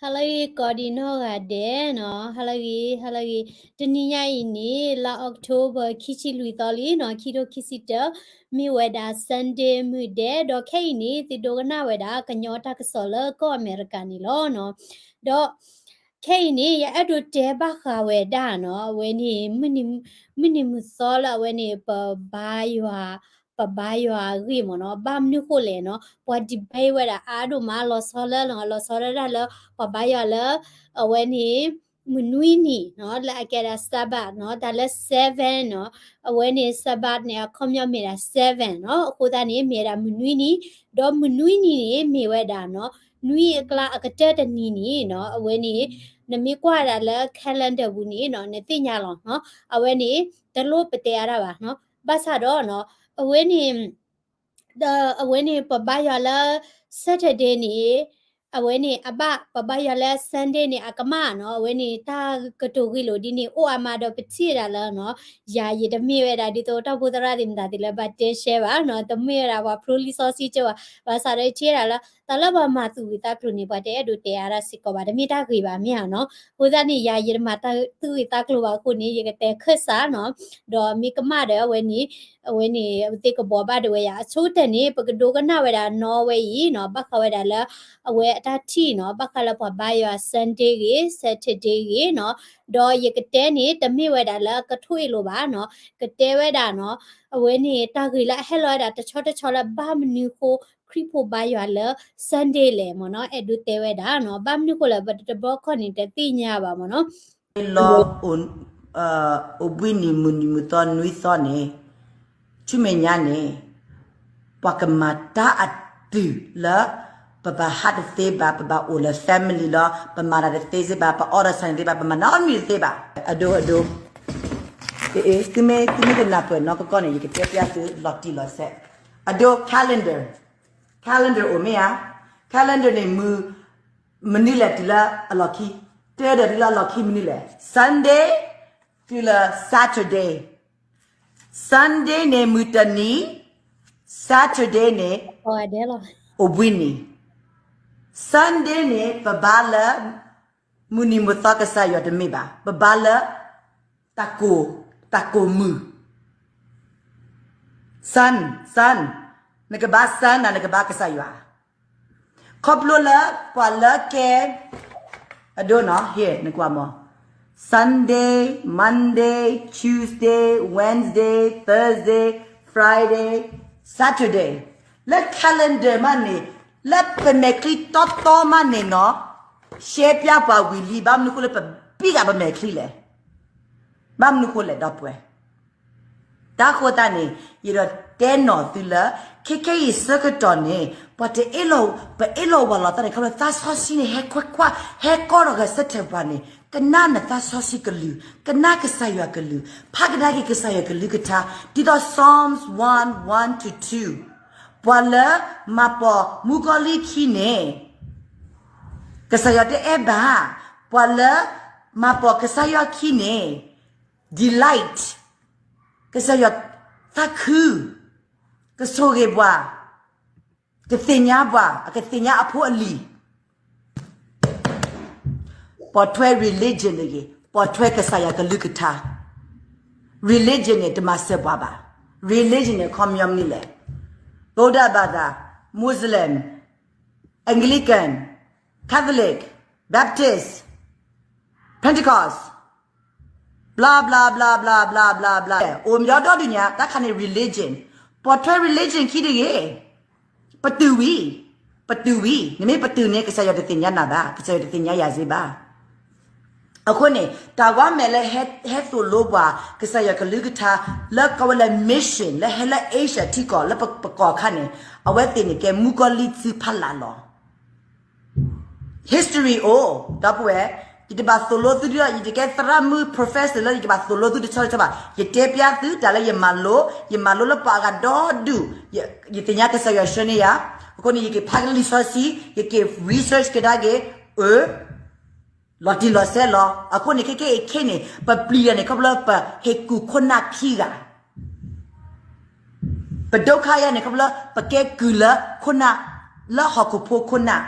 ဟါလၢဂ့ၤ ကိးဒံးနီၢ်ဂၤဒဲးနီၤ, ဟါလၢဂ့ၤ ဟါလၢဂ့ၤ, တနံၤညါအံၤန့ၣ် လါ October ခံဆံလွံၢ်သီလံနီၤ, ခံထိခံဆံတၢ, မ့ၢ်ဝဲဒၣ် Sunday မုၢ်ဒဲး, ဒီးခဲအံၤန့ၣ် သုဒိကနၣ်ဝဲဒၣ် ကညီတၢ်ကစီၣ်လၢကီၢ်အမဲရကၤန့ၣ်လီၤနီၤ. ဒီးခဲအံၤန့ၣ် ယအဲၣ်ဒိးတဲဘၣ်ဃးဝဲဒၣ်နီၤ, အဝဲန့ၣ် မုၢ်နံၤမုၢ်သီလၢအဝဲန့ၣ် ပဘါယွၤ ပဘါယွၤအဂ့ၢ်မ့ၢ်နီၤ, ဘၣ်မနုၤဃိလဲၣ်နီၤ, ပှၤ debate ဝဲဒၣ်အါဒိၣ်မး လီၤဆီလၢ လီၤဆီဒၣ်တၢ်လၢ ပှၤဘါယွၤလၢ အဝဲန့ၣ် မုၢ်နွံနံၤနီၤ, လၢအကဲဒၣ် Sabbath နီၤ, တၢ်လၢ seven နီၤ, အဝဲန့ၣ် Sabbath န့ၣ် အခီပညီမ့ၢ်ဒၣ် seven နီၤ, အဃိသတးန့ၣ် မ့ၢ်ဝဲဒၣ်မုၢ်နွံနံၤ, ဒီးမုၢ်နွံနံၤန့ၣ် မ့ၢ်ဝဲဒၣ်နီၤ, နွံအကျါအကတၢၢ်တနံၤန့ၣ်နီၤ, အဝဲန့ၣ် နမ့ၢ်ကွၢ်ဒၣ်လၢ calendar ပူၤန့ၣ်နီၤ, နသ့ၣ်ညါလီၤနီၤ, အဝဲန့ၣ် တလိၣ်ပတဲအါတၢ်ဘၣ်နီၤ, ဘၣ်ဆၣ်ဒီးနီၤ, အဝဲန့ၣ် ဒီးအဝဲန့ၣ် ပဘါယွၤလၢ Saturday န့ၣ်, အဝဲန့ၣ် အဘၣ် ပဘါယွၤလၢ Sunday န့ၣ် အကမၣ်နီၤ, အဝဲန့ၣ် တၢ်ကတိၤဂ့ၢ်လိာ်ဒ်န့ၣ် အိၣ်အါမးဒီး ပထံၣ်ဝဲဒၣ်လၢနီၤ, ယၤယတမ့ၢ်ဝဲဒၣ်ဒ်သိးတၢ်အိၣ်ဖှိၣ်သရၣ်သ့ၣ်မတၤသ့ၣ်လၢဘၣ်တဲရှဲဘၣ်နီၤ, တမ့ၢ်ဝဲဒၣ်ပှၤဖျိလံာ်စီဆှံကၢဘၣ်, ဘၣ်ဆၣ်ဒီးယထံၣ်ဝဲဒၣ်လၢ တၢ်လၢပှၤမၤသူၣ်ဂ့ၤသးကျိၤန့ၣ် ပှၤတအဲၣ်ဒိးတဲအါတၢ်စ့ၢ်ကီးဘၣ်, တမ့ၢ်တၢ်ဂ့ၤဘၣ်မ့ၢ်ဧါနီၤ, အဃိသတးန့ၣ် ယၤယတမၤသူၣ်ဂ့ၤသးကျိၤဘၣ်အဃိန့ၣ် ယကတဲခၢၣ်စးနီၤ, ဒီးမ့ၢ်ကမၣ်ဒီးအဝဲန့ၣ် အဝဲန့ၣ် အဝဲသ့ၣ်ကဘှီဘၣ်ဒၣ်ဝဲယၤ, အဆိကတၢၢ်န့ၣ် ပကဒိကနၣ်ဝဲဒၣ်နီၢ်ဝဲအံၤနီၤ, ဘၣ်ဃးဝဲဒၣ်လၢ အဝဲအတၢ်ထံၣ်နီၤ, ဘၣ်ဃးလၢပှၤဘါယွၤ Sunday ဂ့ၤ Saturday ဂ့ၤနီၤ, ဒီးယကတဲန့ၣ် တမ့ၢ်ဝဲဒၣ်လၢကထိၣ်အ့ၣ်လိာ်ဘၣ်နီၤ, ကတဲဝဲဒၣ်နီၤ, အဝဲန့ၣ် တၢ်ဂ့ၢ်လၢအဟဲလီၤဝဲဒၣ်တဆီတဆီလၢဘၣ်မနုၤဃိ ခရံာ်ဖိဘါယွၤလၢ Sunday လဲၣ်မ့ၢ်နီၤ, အဲၣ်ဒိးတဲဝဲဒၣ်နီၤ, ဘၣ်မနုၤဃိလဲၣ် ပတဘျီခီၣ်န့ၣ် တသ့ၣ်ညါဘၣ်မ့ၢ်နီၤ လီၤ အိၣ်ဘှံးနံၤမုၢ်နံၤမုၢ်သီနွံသီန့ၣ်, ဆူမဲာ်ညါန့ၣ်, ပှၤကမၤတၢ်အတုၤလၢ ပဘၣ်ဟးတသ့ဘၣ်, ပဘၣ်အိၣ်လၢ family လီၤ, ပမၤတၢ်တသ့စ့ၢ်ဘၣ်, ပ order ဆၣ်န့ၣ်သ့ဘၣ်, ပမၤနီတမံၤတသ့ဘၣ်. အဒိ အဒိ, အ့ သုမ့ၢ် သုမ့ၢ်တနၢ်ပၢၢ်နီတကီၢ်န့ၣ် ယကတဲပျးသုလီၤတံၢ်လီၤဆဲး. အဒိ calendar, calendar အိၣ်မ့ၢ်ဧါ, calendar န့ၣ် မုၢ် မနုၤလဲၣ်တုၤလၢအလီၢ်ခံ, တဲဒီးတုၤလၢအလီၢ်ခံမနုၤလဲၣ်, Sunday တုၤလၢ Saturday, Sunday န့ၣ် မုၢ်တနံၤ, Saturday န့ၣ် အိၣ်ဘှံးနံၤ, Sunday န့ၣ် ပဘါလၢ မုၢ်နံၤမုၢ်သီကစၢ်ယွၤတမ့ၢ်ဘၣ်, ပဘါလၢ တၢ်ကိၢ်, တၢ်ကိၢ်မုၢ် Sun, Sun, နကဘါ Sun နၤ နကဘါကစၢ်ယွၤ, ခီဖျိလၢ ပှၤလၢကဲ အဒိနီၤ, ဟ့ၣ် နကွၢ်မး, Sunday, Monday, Tuesday, Wednesday, Thursday, Friday, Saturday, လၢ calendar မးန့ၣ်, လၢပမဲာ်ချံတီတီမးန့ၣ်နီၤ, ရှဲပျးပှၤဝံၤလံ, ဘၣ်မနုၤဃိလၢပဘံၣ်ဃာ်ပမဲာ်ချံလဲၣ်, ဘၣ်မနုၤဃိလဲၣ် ဒီပုၢ်ဝဲၢ် တၢ်ဃိသတးန့ၣ် ယအဲၣ်ဒိးတဲနီၢ်သုလၢ ခဲခဲအံၤဆၢကတီၢ်န့ၣ် ပှၤတအ့ၣ်လိာ်, ပအ့ၣ်လိာ်ဝးလိာ်သးန့ၣ် ခီဖျိသးစီဆှံန့ၣ် ဟဲခွဲးခွါ, ဟဲကီထီၣ်ဂဲၤဆၢထၢၣ်ပှၤန့ၣ် ကနၣ်နသးစီဆှံကလုၢ်, ကနၣ်ကစၢ်ယွၤကလုၢ်, ဖးကဒါက့ၤကစၢ်ယွၤကလုၢ်ကထါ, ဒ်သိး Psalms one, one to two, ပှၤလၢမၤပိာ်မုၣ်ကီၤလံၢ်ခံန့ၣ် ကစၢ်ယွၤတအဲၣ်ဘၣ်, ပှၤလၢမၤပိာ်ကစၢ်ယွၤခံန့ၣ် delight, ကစၢ်ယွၤသးခု, ကဆိၣ်ဂ့ၤပှၤ, ကသ့ၣ်ညါပှၤ, အကသ့ၣ်ညါအဖိအလံၤ, ပိာ်ထွဲ religion တဂ့ၤ, ပိာ်ထွဲကစၢ်ယွၤကလုၢ်ကထါ, religion န့ၣ် တမၤစၢၤပှၤဘၣ်, religion န့ၣ် အခီပညီမနုၤလဲၣ်, Buddha ဘာသာ, Muslim, Anglican, Catholic, Baptist, Pentecost, blah blah blah blah blah blah blah, အိၣ်မ့ၢ်ဒီဒူၣ်ညါ, တၢ်ခါန့ၣ် religion, ပိာ်ထွဲ religion ခံတဂ့ၤ, ပတုာ်ဝံၤ, ပတုာ်ဝံၤ, နမ့ၢ်ပတုာ်န့ၣ် ကစၢ်ယွၤတသ့ၣ်ညါနၤဘၣ်, ကစၢ်ယွၤတသ့ၣ်ညါယၤစ့ၢ်ဘၣ်. အဃိန့ၣ် တၢ်ဂီၤမဲာ်လၢဟဲသိၣ်လိပှၤ ကစၢ်ယွၤကလုၢ်ကထါ လၢကိးဝဲလၢ mission လၢဟဲလၢ Asia ထံကီၢ် လၢပကီၢ်ခါန့ၣ် အဝဲသ့ၣ်န့ၣ်ကဲမုၣ်ကီၤလံၢ်သုးဖးလၢ်လီၤ. History အိၣ် ဒီပုၢ်ဝဲၢ်, ယတဘၣ်သိၣ်လိသုဒ်ဒီး ယတကဲသရၣ်မုၣ် professor လၢယကဘၣ်သိၣ်လိသုတဆီတဆီဘၣ်. ယတဲပျးသုတၢ်လၢယမၤလိ, ယမၤလိလၢပှၤအဂၤဒီဒူၣ်, ယသ့ၣ်ညါကစၢ်ယွၤဆှၢန့ၢ်ယၤ, အဃိန့ၣ် ယက့ၤဖးက့ၤလံာ်စီဆှံ, ယက့ၤ research ကဒါက့ၤ, အၢ လီၤတံၢ်လီၤဆဲးလီၤ. အဃိန့ၣ် ခဲကနံၣ်အံၤန့ၣ် ပပျံၤယၤန့ၣ် ခီဖျိပဟ့ၣ်ကူၣ်ခိၣ်နၢ်ခံဂၤ, ပဒုက္ခယၤန့ၣ် ခီဖျိပကဲကုၢ်လၢခိၣ်နၢ်, လၢဟီၣ်ခိၣ်ဖိခိၣ်နၢ်,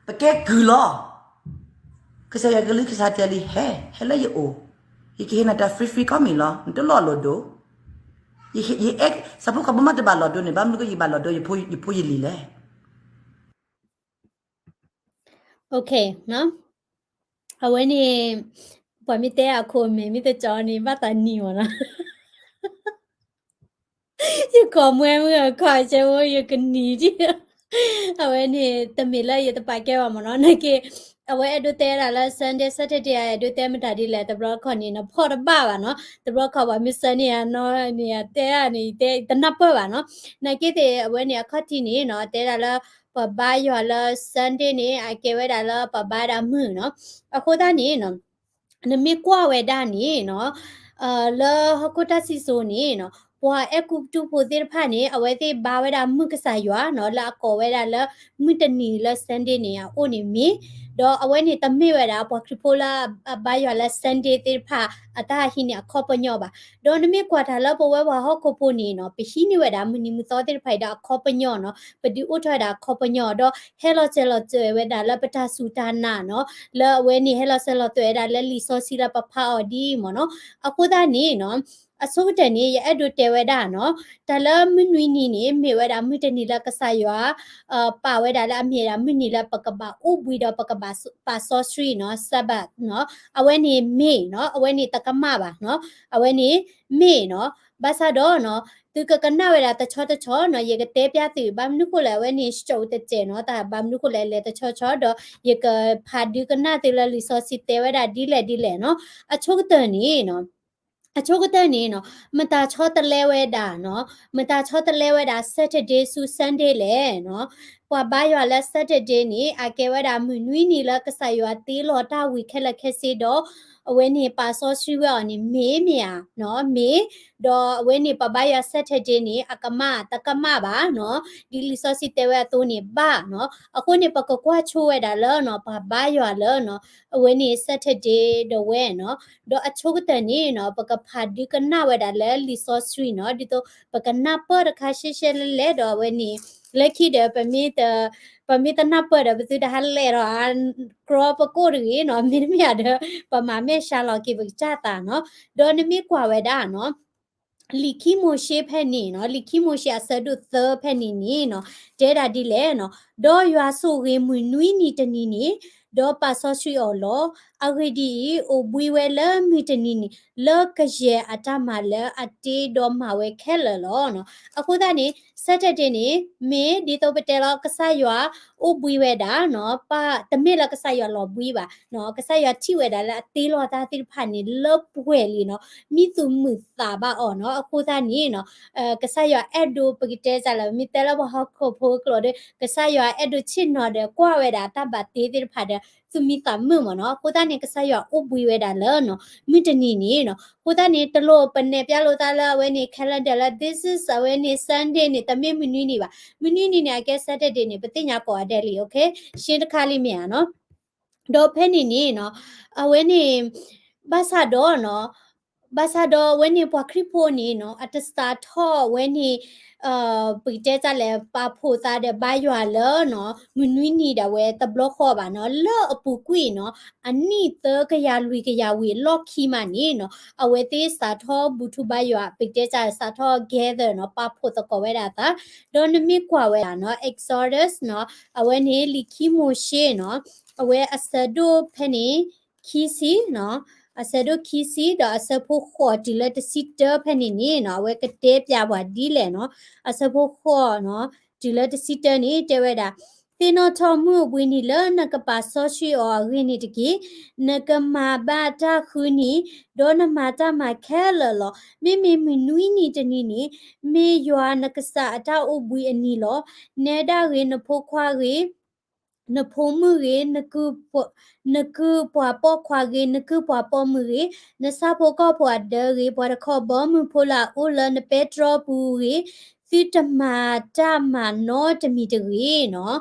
ပကဲကုၢ်လီၤ. ကစၢ်ယွၤကလုၢ်ကထါတဲလံ ဟဲ, ဟဲလၢယအိၣ်, ယကဟ့ၣ်နၤတၢ် free free ကိးမံၤလီၤ, နတလိၣ်အလီၢ်ဒိ, ယဟဲ, ဆၣ်ဖိကီၢ်ဖိမ့ၢ်တဘၣ်လီၢ်ဒိန့ၣ် ဘၣ်မနုၤဃိယဘၣ်လီၢ်ဒိ ယဖိယလံၤလဲၣ်. အဝဲန့ၣ် ပှၤမ့ၢ်တဲအခိၣ်မဲာ်မ့ၢ်တကီန့ၣ် ဘၣ်သးနံၤမ့ၢ်နီၤ. ယကိးမွဲမုၢ်အခီၣ်ဆၢဖိ ယကနံၤဒံး, အဝဲန့ၣ် တမ့ၢ်လၢယတပာ်ကဲဘၣ်မ့ၢ်နီၤ, နာ်က့ အဝဲအဲၣ်ဒိးတဲဒၣ်လၢ Sunday Saturday အအဲၣ်ဒိးတဲမတၤဒ်လဲၣ်, တဘျီခီန့ၣ် နဖီၣ်တဘၣ်ဘၣ်နီၤ, တဘျီခီပှၤမ့ၢ်ဆၢန့ၢ်ယၤနီၤန့ၣ် တဲဒၣ်န့ၣ် ယတဲတနၢ်ပၢၢ်ဘၣ်နီၤ, နာ်က့သ့ၣ် အဝဲန့ၣ်အခီၣ်ထံးန့ၣ်နီၤ တဲဒၣ်လၢ ပှၤဘါယွၤလၢ Sunday န့ၣ် အကဲဝဲဒၣ်လၢပှၤဘါဒၣ်မုၢ်နီၤ, အဃိသတးန့ၣ်နီၤ နမ့ၢ်ကွၢ်ဝဲဒၣ်န့ၣ်နီၤ လၢဟီၣ်ခိၣ်တၢ်စံၣ်စိၤန့ၣ်နီၤ ပှၤအဲၤကူပတူးဖိသ့ၣ်တဖၣ်န့ၣ် အဝဲသ့ၣ်ဘါဝဲဒၣ်မုၢ်ကစၢ်ယွၤနီၤ လၢအကိးဝဲဒၣ်လၢ မုၢ်တနံၤလၢ Sunday န့ၣ် အအိၣ်န့ၣ်မ့ၢ်, ဒီးအဝဲန့ၣ်တမ့ၢ်ဝဲဒၣ် ပှၤခရံာ်ဖိလၢအဘါယွၤလၢ Sunday သ့ၣ်တဖၣ် အတၢ်ဟံးန့ၢ်အခီပညီဘၣ်. ဒီးနမ့ၢ်ကွၢ်တၢ်လၢပဝဲပှၤဟီၣ်ခိၣ်ဖိန့ၣ်နီၤ ပဟံးန့ၢ်ဝဲဒၣ်မုၢ်နံၤမုၢ်သီသ့ၣ်တဖၣ်အံၤဒီးအခီပညီနီၤ ပဒုးအိၣ်ထီၣ်ဝဲဒၣ်အခီပညီ ဒီးဟဲလီၤစၢၤလီၤသွဲၣ်ဝဲဒၣ်လၢပတၢ်စူၢ်တၢ်နာ်နီၤ လၢအဝဲန့ၣ်ဟဲလီၤစၢၤလီၤသွဲၣ်ဝဲဒၣ်လၢလံာ်စီဆှံလၢပဖးအီၤဒ်အံၤမ့ၢ်နီၤ. အဃိသတးန့ၣ်နီၤ အဆိကတၢၢ်န့ၣ် ယအဲၣ်ဒိးတဲဝဲဒၣ်နီၤ တၢ်လၢမုၢ်နွံနံၤန့ၣ် မ့ၢ်ဝဲဒၣ်မုၢ်တနံၤလၢကစၢ်ယွၤ ပာ်ဝဲဒၣ်လၢအမ့ၢ်ဒၣ်မုၢ်နံၤလၢပကဘၣ်အိၣ်ဘှံးဒီးပကဘၣ်ပာ်စီဆှံနီၤ Sabbath နီၤ အဝဲန့ၣ်မ့ၢ်နီၤ အဝဲန့ၣ်တကမၣ်ဘၣ်နီၤ အဝဲန့ၣ်မ့ၢ်နီၤ ဘၣ်ဆၣ်ဒီးနီၤ သုကကနၣ်ဝဲဒၣ်တဆီတဆီနီၤ ယကတဲပျးသု ဘၣ်မနုၤဃိလဲၣ် အဝဲန့ၣ် စံၣ်အိၣ်တစဲးနီၤ တၢ်ဘၣ်မနုၤဃိလဲၣ် လဲၤတဆီဆီဒီး ယကဖးဒုးကနၣ်သုလၢလံာ်စီဆှံတဲဝဲဒၣ်ဒ်လဲၣ်ဒ်လဲၣ်နီၤ အဆိကတၢၢ်န့ၣ်နီၤ အဆိကတၢၢ်န့ၣ်နီၤ မတၤဆီတလဲဝဲဒၣ်နီၤ မတၤဆီတလဲဝဲဒၣ် Saturday ဆူ Sunday လဲၣ်နီၤ ပှၤဘါယွၤလၢ Saturday န့ၣ် အကဲဝဲဒၣ်မုၢ်နွံနံၤလၢကစၢ်ယွၤတ့လီၤတၢ်ဝံၤခဲလၢာ်ခဲဆ့ဒီး အဝဲန့ၣ်ပာ်စီဆှံဝဲအီၤန့ၣ် မ့ၢ်မ့ၢ်ဧါနီၤ မ့ၢ် ဒီးအဝဲန့ၣ်ပှၤဘါယွၤ Saturday န့ၣ် အကမၣ်တကမၣ်ဘၣ်နီၤ ဒ်လံာ်စီဆှံတဲဝဲအသိးန့ၣ် ဘၣ်နီၤ အဃိန့ၣ် ပကကွၢ်ဆိဝဲဒၣ်လၢနီၤ ပှၤဘါယွၤလၢနီၤ အဝဲန့ၣ် Saturday ဒီးဝဲနီၤ ဒီးအဆိကတၢၢ်န့ၣ်နီၤ ပကဖးဒုးကနၣ်ဝဲဒၣ်လၢလံာ်စီဆှံနီၤ ဒ်သိးပကနၢ်ပၢၢ်တခါရှဲရှဲလဲၣ်လဲၣ် ဒီးအဝဲန့ၣ် လၢခံဒီး ပမ့ၢ်တနၢ်ပၢၢ်ဒီး ပသုတဟါလဲၣ်ဒီး ကြီပကိၣ်တဂ့ၤနီၤ မ့တမ့ၢ်ဒီး ပမၤမဲာ်ဆှးလီၤက့ၤပကစၢ်သးနီၤ ဒီးနမ့ၢ်ကွၢ်ဝဲဒၣ်နီၤ လံာ်ခံမိၤၡ့ဖဲန့ၣ်နီၤ လံာ်ခံမိၤၡ့အဆၢဒိၣ်သၢဖဲန့ၣ်န့ၣ်နီၤ တဲဒၣ်ဒ်လဲၣ်နီၤ ဒီးယွၤဆိၣ်ဂ့ၤမုၢ်နွံနံၤတနံၤန့ၣ် ဒီးပာ်စီဆှံအီၤလီၤ. အဂ့ၢ်ဒ်အံၤ, အိၣ်ဘှံးဝဲလၢမုၢ်တနံၤန့ၣ် လၢကယဲၢ်အတၢ်မၤလၢအတ့ဒီးမၤဝဲခဲလၢာ်လီၤ. အဃိသတးန့ၣ် Saturday န့ၣ် မ့ၢ်ဒ်သိးပတဲလီၤ ကစၢ်ယွၤအိၣ်ဘှံးဝဲဒၣ်နီၤ ပၢ်တမ့ၢ်လၢကစၢ်ယွၤလီၤဘှံးဘၣ် ကစၢ်ယွၤထံၣ်ဝဲဒၣ်လၢအတ့လီၤတၢ်သ့ၣ်တဖၣ်န့ၣ် လၢပှဲၤလံနီၤ မံသူၣ်မုာ်သးဘၣ်အီၤနီၤ အဃိသတးန့ၣ်နီၤ ကစၢ်ယွၤအဲၣ်ဒိးပကတဲစၢ်လၢ မ့ၢ်တဲလၢပှၤဟီၣ်ခိၣ်ဖိကျိာ်ဒီး ကစၢ်ယွၤအဲၣ်ဒိးဆ့ၣ်နီၤဒီးကွၢ်ဝဲဒၣ်တၢ်ဘၣ်တ့သ့ၣ်တဖၣ်ဒီး သူၣ်မံသးမုာ်မ့ၢ်နီၤ အဃိသတးန့ၣ် ကစၢ်ယွၤအိၣ်ဘှံးဝဲဒၣ်လၢနီၤ မုၢ်တနံၤန့ၣ်နီၤ အဃိသတးန့ၣ် တလိၣ်ပနဲၣ်ပျးလိာ်သးလၢအဝဲန့ၣ် calendar လၢ this is အဝဲန့ၣ် Sunday န့ၣ် တမ့ၢ်မုၢ်နွံနံၤဘၣ် မုၢ်နွံနံၤန့ၣ် အကဲ Saturday န့ၣ် ပသ့ၣ်ညါကိးဂၤဒဲးလံ ရှင်းတခါလံမ့ၢ်ဧါနီၤ ဒီးဖဲန့ၣ်န့ၣ်နီၤ အဝဲန့ၣ် ဘၣ်ဆၣ်ဒီးနီၤ ဘၣ်ဆၣ်ဒီးအဝဲန့ၣ်ပှၤခရံာ်ဖိန့ၣ်နီၤ အတစးထီၣ်အဝဲန့ၣ် ပကတဲတၢ်လဲၣ် ပာ်ဖှိၣ်သးဒီးဘါယွၤလၢနီၤ မုၢ်နွံနံၤဒၣ်ဝဲတဘျီဃီဘၣ်နီၤ လၢအပူၤကွံာ်နီၤ အနံၣ်သၢကယၤလွံၢ်ကယၤဝံၤအလီၢ်ခံမးန့ၣ်နီၤ အဝဲသ့ၣ်စးထီၣ်ဘူၣ်ထူဘါယွၤ ပကတဲတၢ်စးထီၣ် gather နီၤ ပာ်ဖှိၣ်သကိးဝဲဒၣ်အသး ဒီးနမ့ၢ်ကွၢ်ဝဲဒၣ်နီၤ Exodus နီၤ အဝဲန့ၣ်လံာ်ခံမိၤၡ့နီၤ အဝဲအဆၢဒိၣ်ဖဲန့ၣ် ခံဆံနီၤ အဆၢဒိၣ်ခံဆံ ဒီးအဆၢဖိဃိးတုၤလၢတဆံတၢဖဲန့ၣ်န့ၣ်နီၤ အဝဲကတဲပျးပှၤဒ်လဲၣ်နီၤ အဆၢဖိဃိးနီၤ တုၤလၢတဆံတၢန့ၣ် တဲဝဲဒၣ် သ့ၣ်နီၣ်ထီၣ်မုၢ်အိၣ်ဘှံးနံၤလၢနကပာ်စီဆှံအီၤအဂ့ၢ်န့ၣ်တက့ၢ်. နကမၤဘၣ်တၢ်ဃုနံၤ, ဒီးနမၤတၢ်မၤခဲလၢာ်လီၤ. မ့မ့ၢ်မုၢ်နွံနံၤတနံၤန့ၣ် မ့ၢ်ယွၤနကစၢ်အတၢ်အိၣ်ဘှံးအနံၤလီၤ. နဲဒၣ်ဂ့ၤ နဖိခွါဂ့ၤ နဖိမုၣ်ဂ့ၤ, နကုၢ်ပှၤပိာ်ခွါဂ့ၤ, နကုၢ်ပှၤပိာ်မုၣ်ဂ့ၤ, နဆၣ်ဖိကီၢ်ဖိအဒၢဂ့ၤ, ပှၤတခီဘီမုၢ်ဖိလၢအအိၣ်လၢနပဲတြီပူၤဂ့ၤ, သုတမၤတၢ်မၤနီတမံၤတဂ့ၤနီၤ.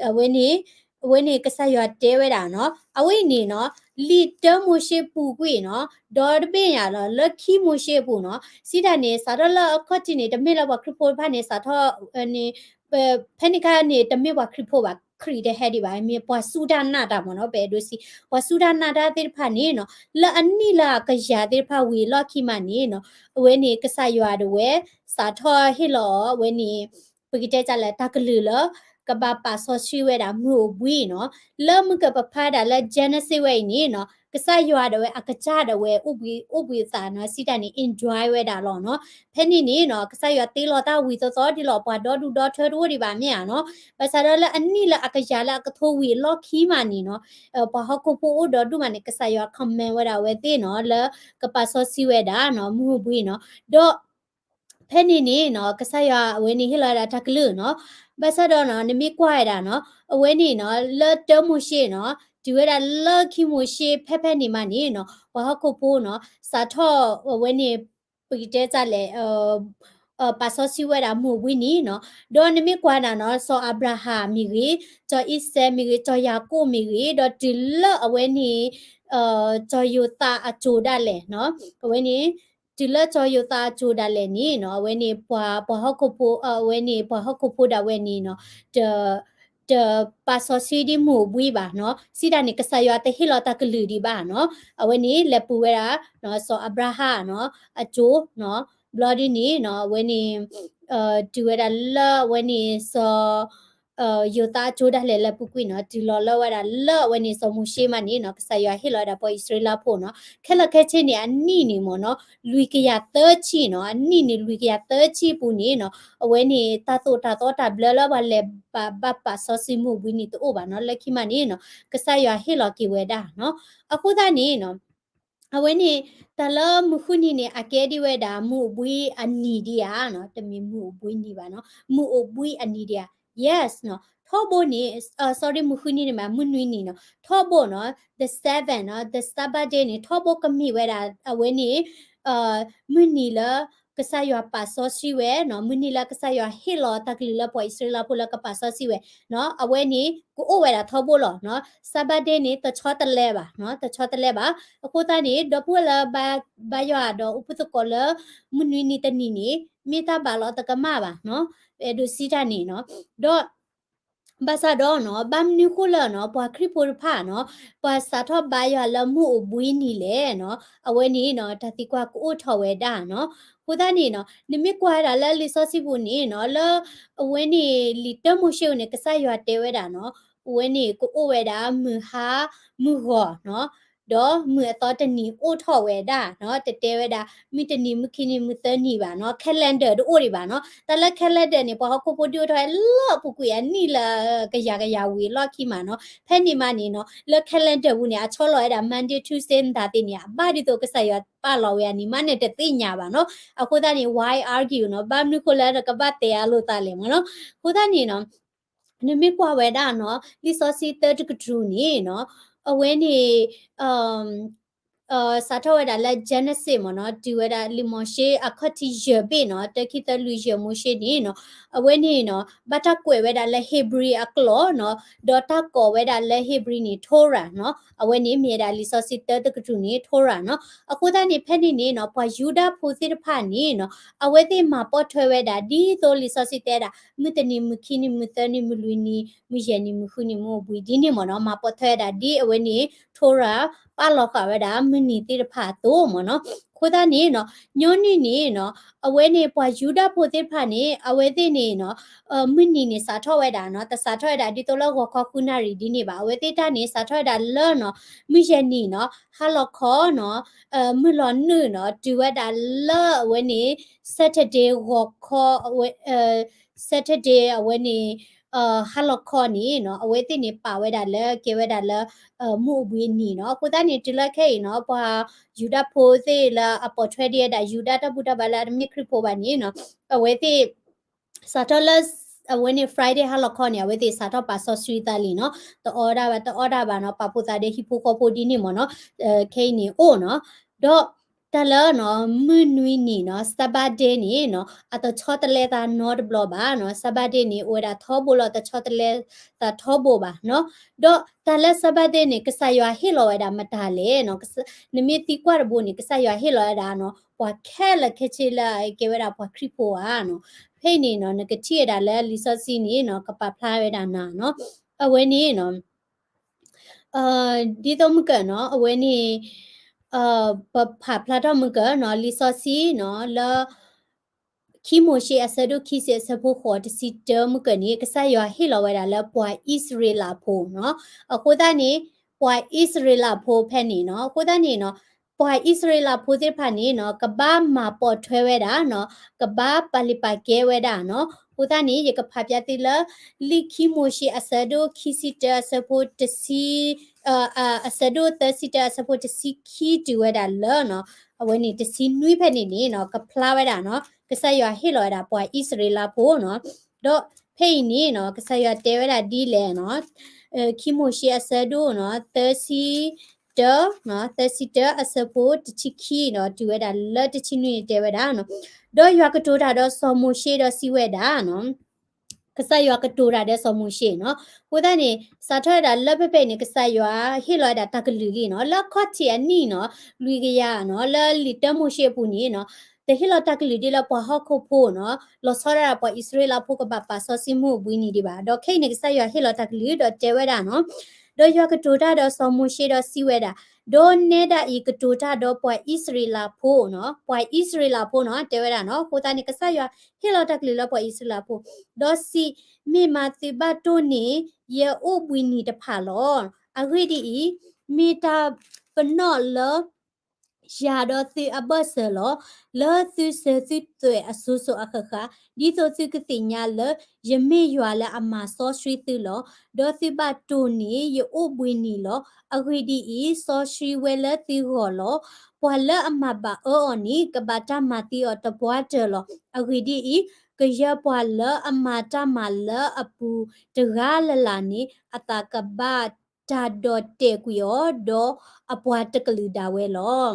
အဝဲန့ၣ် အဝဲန့ၣ်ကစၢ်ယွၤတဲဝဲဒၣ်နီၤ. အဝဲအံၤန့ၣ်နီၤ လံာ်တၢမိၤၡ့ပူၤကွံာ်နီၤ, ဒီတဘ့ၣ်ညါလီၤ လၢခံမိၤၡ့အပူၤနီၤ, စံးတၢ်န့ၣ် စးထီၣ်လၢအခီၣ်ထံးန့ၣ် တမ့ၢ်လၢပှၤခရံာ်ဖိတဖၣ်န့ၣ် စးထီၣ် ဖဲန့ၣ်ခါန့ၣ် တမ့ၢ်ပှၤခရံာ်ဖိဘၣ် ခရံာ်တဟဲဒံးဘၣ်, မ့ၢ်ပှၤစူၢ်တၢ်နာ်တၢ်မ့ၢ်နီၤ, ပအဲၣ်ဒိးစံး ပှၤစူၢ်တၢ်နာ်တၢ်သ့ၣ်တဖၣ်န့ၣ်နီၤ, လၢအနံၣ်လၢအကယၤသ့ၣ်တဖၣ်ဝံၤအလီၢ်ခံမးန့ၣ်နီၤ, အဝဲန့ၣ်ကစၢ်ယွၤဒၣ်ဝဲ စးထီၣ်ဟ့ၣ်လီၤအီၤ အဝဲန့ၣ် ပကတဲတၢ်လဲၣ် တၢ်ကလုၢ်လၢ ကဘၣ်ပာ်စီဆှံဝဲဒၣ်မုၢ်အိၣ်ဘှံးနီၤ, လၢမုၢ်ကပဖးဒၣ်လၢ Genesis ဝဲအံၤန့ၣ်နီၤ, ကစၢ်ယွၤဒၣ်ဝဲအကစၢ်ဒၣ်ဝဲ အိၣ်ဘှံးအိၣ်ဘှံးအသးနီၤ, စံးတၢ်န့ၣ် enjoy ဝဲဒၣ်လီၤနီၤ. ဖဲန့ၣ်န့ၣ်နီၤ ကစၢ်ယွၤတ့လီၤတၢ်ဝံၤသီသီဒ်လီၤ ပှၤဒီဒူၣ်ဒီထၢတအိၣ်ဒံးဘၣ်မ့ၢ်ဧါနီၤ. ဘၣ်ဆၣ်ဒီးလၢအနံၣ်လၢအကယၤလၢအကထိဝံၤအလီၢ်ခံမးန့ၣ်နီၤ, ပှၤဟီၣ်ခိၣ်ဖိအိၣ်ဒီဒူၣ်မးန့ၣ် ကစၢ်ယွၤ command ဝဲဒၣ်အဝဲသ့ၣ်နီၤ လၢကပာ်စီဆှံဝဲဒၣ်နီၤ မုၢ်အိၣ်ဘှံးနီၤ, ဒီး ဖဲန့ၣ်န့ၣ်နီၤ ကစၢ်ယွၤအဝဲန့ၣ်ဟ့ၣ်လီၤဝဲဒၣ်တၢ်ကလုၢ်နီၤ. ဘၣ်ဆၣ်ဒီးနီၤ နမ့ၢ်ကွၢ်ဝဲဒၣ်နီၤ အဝဲန့ၣ်နီၤ လၢတၢမိၤၡ့နီၤ တုၤဝဲဒၣ်လၢခံမိၤၡ့ဖဲဖဲန့ၣ်မးန့ၣ်နီၤ ပှၤဟီၣ်ခိၣ်ဖိနီၤ စးထီၣ်အဝဲန့ၣ် ပကတဲတၢ်လဲၣ် ပာ်စီဆှံဝဲဒၣ်မုၢ်အိၣ်ဘှံးနံၤနီၤ. ဒီးနမ့ၢ်ကွၢ်နၤနီၤ စီၤအၤဘြၤဟၣ်မ့ၢ်ဂ့ၤ, စီၤအံၤစဲးမ့ၢ်ဂ့ၤ, စီၤယၤကိာ်မ့ၢ်ဂ့ၤ, ဒီးတုၤလၢအဝဲန့ၣ် စီၤယိၤသးအစိၤဒၣ်လဲာ်နီၤ, အဝဲန့ၣ် တုၤလၢစီၤယိၤသးအစိၤဒၣ်လဲာ်န့ၣ်နီၤ အဝဲန့ၣ်ပှၤ ပှၤဟီၣ်ခိၣ်ဖိ အဝဲန့ၣ်ပှၤဟီၣ်ခိၣ်ဖိဒၣ်ဝဲန့ၣ်နီၤ တ တပာ်စီဆှံဒ်မုၢ်အိၣ်ဘှံးဘၣ်နီၤ. စံးတၢ်န့ၣ် ကစၢ်ယွၤတဟ့ၣ်လီၤတၢ်ကလုၢ်ဒံးဘၣ်နီၤ. အဝဲန့ၣ်လဲၤပူၤဝဲဒၣ် စီၤအၤဘြၤဟၣ်နီၤ အစိၤနီၤ ဘျီဒ်န့ၣ်နီၤ အဝဲန့ၣ် တုၤဝဲဒၣ်လၢအဝဲန့ၣ်စီၤ ယိၤသးအစိၤဒၣ်လဲာ်လၢပူၤကွံာ်နီၤ တုၤလီၤလၢဝဲဒၣ်လၢအဝဲန့ၣ်စီၤမိၤၡ့မးန့ၣ်နီၤ ကစၢ်ယွၤဟ့ၣ်လီၤဝဲဒၣ်ပှၤအံၣ်စရ့လးဖိနီၤ ခဲလၢာ်ခဲဆ့န့ၣ် အနံၣ်န့ၣ်မ့ၢ်နီၤ လွံၢ်ကယၤသၢဆံနီၤ အနံၣ်န့ၣ်လွံၢ်ကယၤသၢဆံအပူၤန့ၣ်နီၤ အဝဲန့ၣ်တၢ်သိၣ်တၢ်သီတၢ်ဘျၢလၢပှၤလဲၤဘၣ်ဘၣ်ပာ်စီဆှံမုၢ်အိၣ်ဘှံးနံၤတအိၣ်ဘၣ်နီၤ လၢခံမးန့ၣ်နီၤ ကစၢ်ယွၤဟ့ၣ်လီၤက့ၤဝဲဒၣ်နီၤ အဃိသတးန့ၣ်နီၤ အဝဲန့ၣ် တၢ်လၢမုၢ်ဃုနံၤန့ၣ် အကဲဒ်ဝဲဒၣ် မုၢ်အိၣ်ဘှံးအနံၤဒံးဧါနီၤ တမ့ၢ်မုၢ်အိၣ်ဘှံးနံၤဘၣ်နီၤ မုၢ်အိၣ်ဘှံးအနံၤဒံးဧါ yes နီၤ ထီဘိန့ၣ် sorry မုၢ်ဃုနံၤန့ၣ်မး မုၢ်နွံနံၤနီၤ ထီဘိနီၤ the seven နီၤ the Sabbath day န့ၣ် ထီဘိကမ့ၢ်ဝဲဒၣ် အဝဲန့ၣ် မုၢ်နံၤလၢ ကစၢ်ယွၤပာ်စီဆှံဝဲနီၤ မုၢ်နံၤလၢကစၢ်ယွၤဟ့ၣ်လီၤတၢ်ကလုၢ်လၢပှၤအံၣ်စရ့လးဖိလၢကပာ်စီဆှံဝဲနီၤ အဝဲန့ၣ် ကအိၣ်ဝဲဒၣ်ထီဘိလီၤနီၤ Sabbath day န့ၣ် တဆီတလဲဘၣ်နီၤ တဆီတလဲဘၣ် အဃိသတးန့ၣ် ဒီပုၢ်ဝဲၢ်လၢ ဘါယွၤဒီးအိၣ်ဖှိၣ်သကိးလၢ မုၢ်နွံနံၤတနံၤန့ၣ် မ့ၢ်တၢ်ဘၣ်လီၤတကမၣ်ဘၣ်နီၤ အဲၣ်ဒိးစံးတၢ်န့ၣ်နီၤ ဒီး ဘၣ်ဆၣ်ဒီးနီၤ ဘၣ်မနုၤဃိလၢနီၤ ပှၤခရံာ်ဖိတဖၣ်နီၤ ပှၤစးထီၣ်ဘါယွၤလၢမုၢ်အိၣ်ဘှံးနံၤလဲၣ်နီၤ အဝဲန့ၣ်နီၤ တၢ်သံကွၢ်ကအိၣ်ထီၣ်ဝဲဒၣ်နီၤ အဃိသတးန့ၣ်နီၤ နမ့ၢ်ကွၢ်ဝဲဒၣ်လၢလံာ်စီဆှံပူၤန့ၣ်နီၤ လၢ အဝဲန့ၣ်လံာ်တၢမိၤၡ့ပူၤန့ၣ် ကစၢ်ယွၤတဲဝဲဒၣ်နီၤ အဝဲန့ၣ်ကအိၣ်ဝဲဒၣ်မုၢ်ဟါ မုၢ်ဂီၤနီၤ ဒီးမုၢ်အသီတနံၤအိၣ်ထီၣ်ဝဲဒၣ်နီၤ တတဲဝဲဒၣ် မုၢ်တနံၤ မုၢ်ခံနံၤ မုၢ်သၢနံၤဘၣ်နီၤ calendar တအိၣ်ဒံးဘၣ်နီၤ တၢ်လၢ calendar န့ၣ် ပှၤဟီၣ်ခိၣ်ဖိဒုးအိၣ်ထီၣ်ဝဲလၢအပူၤကွံာ်အနံၣ်လၢကယၤကယၤဝံၤအလီၢ်ခံမးနီၤ ဖဲန့ၣ်မးန့ၣ်နီၤ လၢ calendar ပူၤန့ၣ် အဆီလီၤဝဲဒၣ် Monday Tuesday မတၤသ့ၣ်န့ၣ် အဘၣ်ဒ်သိးကစၢ်ယွၤပာ်လီၤဝဲအနံၤမးန့ၣ်တသ့ၣ်ညါဘၣ်နီၤ အဃိသတးန့ၣ် why argue နီၤ ဘၣ်မနုၤဃိလၢနကဘၣ်တဲအလိာ်သးလဲၣ်မးနီၤ အဃိသတးန့ၣ်နီၤ နမ့ၢ်ကွၢ်ဝဲဒၣ်နီၤ လံာ်စီဆှံသၢတကတြူၢ်န့ၣ်နီၤ အဝဲန့ၣ် စးထီၣ်ဝဲဒၣ်လၢ Genesis မ့ၢ်နီၤ တုၤဝဲဒၣ်လံာ်မိၤၡ့အခီၣ်ထံးယဲၢ်ဘ့ၣ်နီၤ တၢ ခံ သၢ လွံၢ် ယဲၢ် မိၤၡ့န့ၣ်နီၤ အဝဲန့ၣ်နီၤ ဘၣ်တၢ်ကွဲးဝဲဒၣ်လၢ Hebrew အကျိာ်နီၤ ဒီးတၢ်ကိးဝဲဒၣ်လၢ Hebrew န့ၣ် Torah နီၤ အဝဲန့ၣ်မ့ၢ်ဝဲဒၣ်လံာ်စီဆှံသၢတကတြူၢ်န့ၣ် Torah နီၤ အဃိသတးန့ၣ် ဖဲန့ၣ်န့ၣ်နီၤ ပှၤယူဒၤဖိသ့ၣ်တဖၣ်န့ၣ်နီၤ အဝဲသ့ၣ်မၤပိာ်ထွဲဝဲဒၣ် ဒ်သိးလံာ်စီဆှံတဲဒၣ် မုၢ်တနံၤ မုၢ်ခံနံၤ မုၢ်သၢနံၤ မုၢ်လွံၢ်နံၤ မုၢ်ယဲၢ်နံၤ မုၢ်ဃုနံၤ မုၢ်အိၣ်ဘှံးဒ်န့ၣ်မ့ၢ်နီၤ မၤပိာ်ထွဲဝဲဒၣ်ဒ်အဝဲန့ၣ် Torah ပာ်လီၤဃာ်ဝဲဒၣ်မုၢ်နံၤသ့ၣ်တဖၣ်အသိးမ့ၢ်နီၤ. အဃိသတးန့ၣ်နီၤ ညီနုၢ်န့ၣ်နီၤ အဝဲန့ၣ်ပှၤယူဒၤဖိသ့ၣ်တဖၣ်န့ၣ် အဝဲသ့ၣ်န့ၣ်နီၤ မုၢ်နံၤန့ၣ်စးထီၣ်ဝဲဒၣ်နီၤ တစးထီၣ်ဝဲဒၣ်ဒ်သိးလၢဂီၤခီဃုနၣ်ရံၣ်ဒ်န့ၣ်ဘၣ်. အဝဲသ့ၣ်တၢ်န့ၣ် စးထီၣ်ဝဲဒၣ်လၢနီၤ မုၢ်ယဲၢ်နံၤနီၤ ဟါလီၤခီနီၤ မုၢ်လီၤနုာ်နီၤ တုၤဝဲဒၣ်လၢအဝဲန့ၣ် Saturday ဂီၤခီ Saturday အဝဲန့ၣ် ဟါလီၤခီန့ၣ်နီၤ အဝဲသ့ၣ်န့ၣ်ပာ်ဝဲဒၣ်လၢ ကဲဝဲဒၣ်လၢ မုၢ်အိၣ်ဘှံးအနံၤနီၤ. အဃိသတးန့ၣ် တုၤလၢခဲအံၤနီၤ ပှၤယူဒၤဖိသ့ၣ်လၢအပိာ်ထွဲဒံးဝဲဒၣ် ယူဒၤတၢ်ဘူၣ်တၢ်ဘါလၢအတမ့ၢ်ခရံာ်ဖိဘၣ်န့ၣ်နီၤ အဝဲသ့ၣ် စးထီၣ်လၢ အဝဲန့ၣ် Friday ဟါလီၤခီန့ၣ် အဝဲသ့ၣ်စးထီၣ်ပာ်စီဆှံသးလံနီၤ တအီၣ်ဒၣ်ဘၣ် တအီၣ်ဒၣ်ဘၣ်နီၤ ပာ်ဖှိၣ်သးဒီးဟံၣ်ဖိဃီဖိဒ်န့ၣ်မ့ၢ်နီၤ ခဲအံၤန့ၣ်အိၣ်နီၤ ဒီးတၢ်လၢနီၤ မုၢ်နွံနံၤနီၤ Sabbath day န့ၣ်နီၤ အတဆီတလဲသးနီတဘျီဘၣ်နီၤ Sabbath day န့ၣ် အိၣ်ဝဲဒၣ်ထီဘိလီၤ တဆီတလဲသးထီဘိဘၣ်နီၤ ဒီးတၢ်လၢ Sabbath day န့ၣ် ကစၢ်ယွၤဟ့ၣ်လီၤဝဲဒၣ်မတၤလဲၣ်နီၤ နမ့ၢ်သံကွၢ်တဘိန့ၣ် ကစၢ်ယွၤဟ့ၣ်လီၤဝဲဒၣ်နီၤ ပှၤခဲလၢာ်ခဲဆ့လၢအကဲဝဲဒၣ်ပှၤခရံာ်ဖိဧါနီၤ ဖဲအံၤန့ၣ်နီၤ နကထံၣ်ဝဲဒၣ်လၢလံာ်စီဆှံန့ၣ်နီၤ ကပာ်ဖျါဝဲဒၣ်နၤနီၤ အဝဲန့ၣ်နီၤ ဒ်သိးမုၢ်ကၢနီၤ အဝဲန့ၣ် ပဖးဖျါထီၣ်မုၢ်ကၢနီၤ လံာ်စီဆှံနီၤ လၢ ခံမိၤၡ့အဆၢဒိၣ်ခံဆံအဆၢဖိဃိးတဆံတၢမုၢ်ကၢန့ၣ် ကစၢ်ယွၤဟ့ၣ်လီၤဝဲဒၣ်လၢပှၤအံၣ်စရ့လးဖိနီၤ. အဃိသတးန့ၣ် ပှၤအံၣ်စရ့လးဖိဖဲန့ၣ်နီၤ အဃိသတးန့ၣ်နီၤ ပှၤအံၣ်စရ့လးဖိသ့ၣ်တဖၣ်န့ၣ်နီၤ ကဘၣ်မၤပိာ်ထွဲဝဲဒၣ်နီၤ ကဘၣ်ပာ်လုၢ်ပာ်ကဲဝဲဒၣ်နီၤ. အဃိသတးန့ၣ် ယကဖးပၠးသုလၢ လံာ်ခံမိၤၡ့အဆၢဒိၣ်ခံဆံတၢအဆၢဖိတဆံ အဆၢဒိၣ်သၢဆံတၢအဆၢဖိတဆံခံတုၤဝဲဒၣ်လၢနီၤ အဝဲန့ၣ်တဆံနွံဖဲန့ၣ်န့ၣ်နီၤ ကဖျါဝဲဒၣ်နီၤ ကစၢ်ယွၤဟ့ၣ်လီၤဝဲဒၣ်ပှၤအံၣ်စရ့လးဖိနီၤ. ဒီးဖဲအံၤန့ၣ်နီၤ ကစၢ်ယွၤတဲဝဲဒၣ်ဒ်လဲၣ်နီၤ ခံမိၤၡ့အဆၢဒိၣ်နီၤ သၢဆံတၢ သၢဆံတၢအဆၢဖိတဆံခံနီၤ တုၤဝဲဒၣ်လၢတဆံနွံန့ၣ်တဲဝဲဒၣ်နီၤ. ဒီးယွၤကတိၤတၢ်ဒီးစီၤမိၤၡ့ဒီးစံးဝဲဒၣ်နီၤ ကစၢ်ယွၤကတိၤတၢ်ဒီးစီၤမိၤၡ့နီၤ. အဃိသတးန့ၣ် စးထီၣ်ဝဲဒၣ်လၢဖဲဖဲအံၤန့ၣ် ကစၢ်ယွၤဟ့ၣ်လီၤဝဲဒၣ်တၢ်ကလုၢ်လံနီၤ လၢခီၣ်ထံးအနံၣ်နီၤ လွံၢ်ကယၤနီၤ လၢလံာ်တၢမိၤၡ့အပူၤန့ၣ်နီၤ တဟ့ၣ်လီၤတၢ်ကလုၢ်ဒ်လၢပှၤဟီၣ်ခိၣ်ဖိနီၤ လီၤဆီဒၣ်တၢ်ပှၤအံၣ်စရ့လးဖိကဘၣ်ပာ်စီဆှံမုၢ်အိၣ်ဘှံးနံၤဒံးဘၣ်. ဒီးခဲအံၤန့ၣ် ကစၢ်ယွၤဟ့ၣ်လီၤတၢ်ကလုၢ်ဒီးတဲဝဲဒၣ်နီၤ ဒီးယွၤကတိၤတၢ်ဒီးစီၤမိၤၡ့ဒီးစံးဝဲဒၣ်, ဒီးနဲဒၣ်အံၤကတိၤတၢ်ဒီးပှၤအံၣ်စရ့လးဖိနီၤ, ပှၤအံၣ်စရ့လးဖိနီၤ တဲဝဲဒၣ်နီၤ. အဃိသတးန့ၣ် ကစၢ်ယွၤဟ့ၣ်လီၤတၢ်ကလုၢ်လၢပှၤအံၣ်စရ့လးဖိ, ဒီးစံး, မ့ၢ်မၤသုဘၣ်တိၢ်န့ၢ် ယအိၣ်ဘှံးနံၤတဖၣ်လီၤ. အဂ့ၢ်ဒ်အံၤ, မ့ၢ်တၢ်ပနီၣ်လၢ ယၤဒီးသုအဘၢၣ်စၢၤလီၤ. လၢသုစၢၤသုသွဲၣ်အစိၤစိၤအဃၣ်ဃၣ်, ဒ်သိးသုကသ့ၣ်ညါလၢ ယမ့ၢ်ယွၤလၢအမၤစီဆှံသုလီၤ. ဒီးသုဘၣ်တိၢ်န့ၢ်ယအိၣ်ဘှံးနံၤလီၤ. အဂ့ၢ်ဒ်အံၤ, စီဆှံဝဲလၢသုဂီၢ်လီၤ. ပှၤလၢအမၤဘၣ်အၢအီၤန့ၣ် ကဘၣ်တၢ်မၤသံအီၤတပှၢ်တၢၢ်လီၤ. အဂ့ၢ်ဒ်အံၤ, ကယၢၤပှၤလၢအမၤတၢ်မၤလၢအပူၤတဂၤလၢ်လၢ်န့ၣ် အသးကဘၣ် တၢ်ဒီၣ်တဲာ်ကွံာ်အီၤ, ဒီးအပှၤတကလုာ်ဒၣ်ဝဲလီၤ.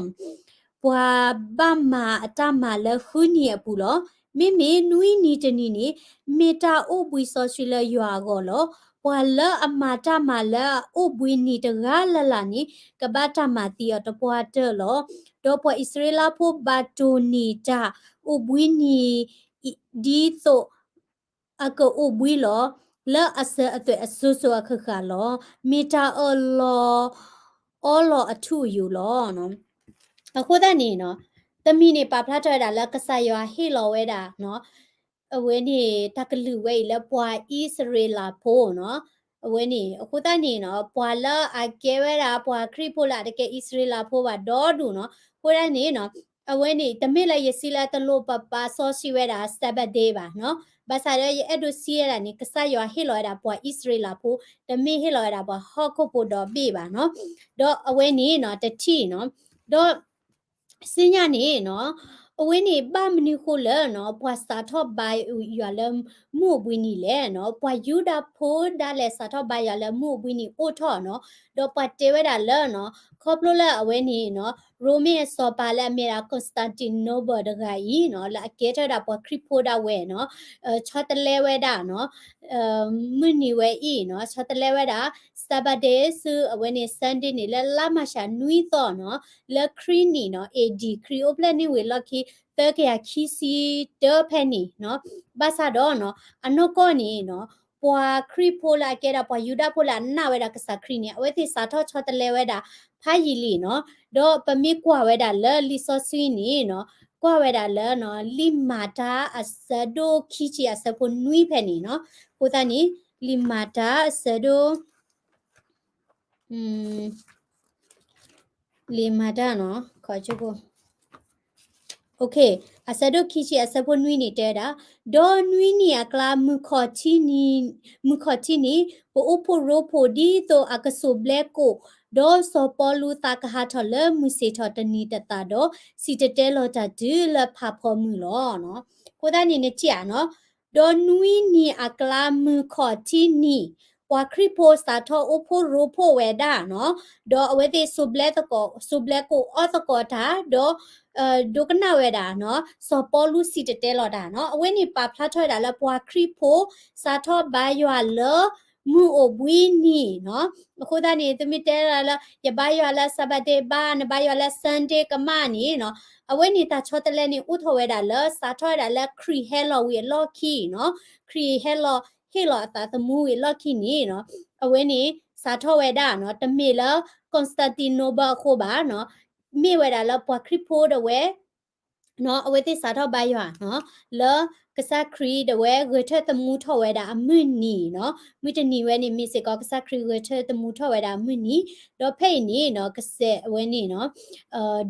ပှၤဘၣ်မၤအတၢ်မၤလၢဃုနံၤအပူၤလီၤ. မ့မ့ၢ်နွံနံၤတနံၤန့ၣ် မ့ၢ်တၢ်အိၣ်ဘှံးစီဆှံလၢယွၤအဂီၢ်လီၤ. ပှၤလၢအမၤတၢ်မၤလၢအအိၣ်ဘှံးနံၤတဂၤလၢ်လၢ်န့ၣ် ကဘၣ်တၢ်မၤသံအီၤတပှၢ်တၢၢ်လီၤ. ဒီးပှၤအံၣ်စရ့လးဖိဘၣ်တိၢ်န့ၢ်တၢ်အိၣ်ဘှံးနံၤ ဒ်သိး အကအိၣ်ဘှံးလီၤ. လၢအစၢၤအသွဲၣ်အစိၤစိၤအဃၣ်ဃၣ်လီၤ. မ့ၢ်တၢ်အၢၣ်လီၤ အီလီၤအထူအယိာ်လီၤ. အဃိသတးန့ၣ်နီၤ, တမံၤန့ၣ် ပာ်ဖျါထီၣ်ဝဲဒၣ်လၢကစၢ်ယွၤဟ့ၣ်လီၤဝဲဒၣ်နီၤ, အဝဲန့ၣ် တၢ်ကလုၢ်ဝဲအံၤလၢပှၤအံၣ်စရ့လးဖိနီၤ. အဝဲန့ၣ် အဃိသတးန့ၣ်နီၤ, ပှၤလၢအကဲဝဲဒၣ်ပှၤခရံာ်ဖိလၢ အတကဲအံၣ်စရ့လးဖိဘၣ်ဒီဒူၣ်နီၤ. အဃိသတးန့ၣ်နီၤ, အဝဲန့ၣ် တမ့ၢ်လၢယစံးလၢတလိၣ်ပပာ်စီဆှံဝဲဒၣ် Sabbath day ဘၣ်နီၤ. ဘၣ်ဆၣ်ဒီးယအဲၣ်ဒိးစံးဝဲဒၣ်န့ၣ် ကစၢ်ယွၤဟ့ၣ်လီၤဝဲဒၣ်ပှၤအံၣ်စရ့လးဖိ, တမ့ၢ်ဟ့ၣ်လီၤဝဲဒၣ်ပှၤဟီၣ်ခိၣ်ဖိဒီဘ့ၣ်ဘၣ်နီၤ. ဒီးအဝဲန့ၣ်နီၤ, တထံၣ်နီၤ, ဒီး စံညါန့ၣ်နီၤ, အဝဲန့ၣ်ဘၣ်မနုၤဃိလၢနီၤ, ပှၤစးထီၣ်ဘါယွၤလၢမုၢ်အိၣ်ဘှံးနံၤလဲၣ်နီၤ. ပှၤယူဒၤဖိဒၣ်လဲာ်စးထီၣ်ဘါယွၤလၢမုၢ်အိၣ်ဘှံးနံၤအိၣ်ထီၣ်နီၤ. ဒီးပှၤတဲဝဲဒၣ်လၢနီၤ, ခီဖျိလၢအဝဲန့ၣ်နီၤ, ရိမ့ၣ်အစီၤပၤလၢအမ့ၢ်ဒၣ် Constantinople တဂၤအံၤနီၤ, လၢအကဲထီၣ်ဝဲဒၣ်ပှၤခရံာ်ဖိဒၣ်ဝဲနီၤ, ဆီတလဲဝဲဒၣ်နီၤ မုၢ်နံၤဝဲအံၤနီၤ, ဆီတလဲဝဲဒၣ် Sabbath day ဆူအဝဲန့ၣ် Sunday န့ၣ် လၢလါမၢ်ၡးနွံသီနီၤ, လၢခရံာ်နံၣ်နီၤ, A D ခရံာ်အိၣ်ဖျဲၣ်န့ၢ်ဝံၤအလီၢ်ခံ သၢကယၤခံဆံတၢဖဲန့ၣ်နီၤ. ဘၣ်ဆၣ်ဒီးနီၤ, အနီၢ်ကီၢ်န့ၣ်နီၤ, ပှၤခရံာ်ဖိလၢအကဲဒၣ်ပှၤယူဒၤဖိလၢအနာ်ဝဲဒၣ်ကစၢ်ခရံာ်န့ၣ် အဝဲသ့ၣ်စးထီၣ်ဆီတလဲဝဲဒၣ်ဖးယံာ်လံနီၤ. ဒီးပမ့ၢ်ကွၢ်ဝဲဒၣ်လၢလံာ်စီဆှံန့ၣ်နီၤ, ကွၢ်ဝဲဒၣ်လၢနီၤ, လံာ်မၤတၢ်အဆၢဒိၣ်ခံဆံအဆၢဖိနွံဖဲန့ၣ်နီၤ. အဃိသတးန့ၣ် လံာ်မၤတၢ်အဆၢဒိၣ် လံာ်မၤတၢ်နီၤ, ခီ အဆၢဒိၣ်ခံဆံအဆၢဖိ နွံန့ၣ်တဲဝဲဒၣ်, ဒီးနွံနံၣ်အကျါ မုၢ်ခီၣ်ထံးနံၤ, မုၢ်ခီၣ်ထံးနံၤ ပအိၣ်ဖှိၣ်ရိဖှိၣ်ဒ်သိးအကစိာ်ဘျဲကိာ်, ဒီးစီၤပီလူးသးကဟးထီၣ်လၢမုၢ်ဆ့ၣ်ထီၣ်တနံၤတသးဒီး စံၣ်တဲၤတဲလီၤတၢ်တုၤလၢဖးဖီမုၢ်လီၤ. အဃိသတးန့ၣ် နထံၣ်ဧါနီၤ, ဒီးနွံနံၣ်အကျါ မုၢ်ခီၣ်ထံးနံၤ, ပှၤခရံာ်ဖိစးထီၣ်အိၣ်ဖှိၣ်ရိဖှိၣ်ဝဲဒၣ်နီၤ, ဒီးအဝဲသ့ၣ်စိာ်ဘျဲသကိး, စိာ်ဘျဲကိာ်အီၣ်သကိးတၢ်, ဒီး ဒိကနၣ်ဝဲဒၣ်နီၤ, စီၤပီလူးစံၣ်တဲၤတဲလီၤတၢ်နီၤ. အဝဲန့ၣ်ပာ်ဖျါထီၣ်ဝဲဒၣ်လၢပှၤခရံာ်ဖိစးထီၣ်ဘါယွၤလၢမုၢ်အိၣ်ဘှံးနံၤနီၤ. အဃိသတးန့ၣ် သုမ့ၢ်တဲဒၣ်လၢ ယဘါယွၤလၢ Sabbath day ဘၣ်, နဘါယွၤလၢ Sunday ကမၣ်န့ၣ်နီၤ, အဝဲန့ၣ်တၢ်ဆီတလဲန့ၣ် အိၣ်ထီၣ်ဝဲဒၣ်လၢ စးထီၣ်ဝဲဒၣ်လၢခရံာ်ဟဲလီၤဝံၤအလီၢ်ခံနီၤ, ခရံာ်ဟဲလီၤဟ့ၣ်လီၤအသးသမူဝံၤအလီၢ်ခံန့ၣ်နီၤ အဝဲန့ၣ် စးထီၣ်ဝဲဒၣ်နီၤ တမ့ၢ်လၢ Constantinople အဃိဘၣ်နီၤ, မ့ၢ်ဝဲဒၣ်လၢပှၤခရံာ်ဖိဒၣ်ဝဲ နီၤ အဝဲသ့ၣ်စးထီၣ်ဘါယွၤနီၤ လၢကစၢ်ခရံာ်ဒၣ်ဝဲဂဲၤထၢၣ်သမူထီၣ်ဝဲဒၣ်အမုၢ်နံၤနီၤ, မုၢ်တနံၤဝဲန့ၣ် မ့ၢ်စ့ၢ်ကီးကစၢ်ခရံာ်ဂဲၤထၢၣ်သမူထီၣ်ဝဲဒၣ်အမုၢ်နံၤ, ဒီးဖဲအံၤန့ၣ်နီၤ ကစဲးအဝဲန့ၣ်နီၤ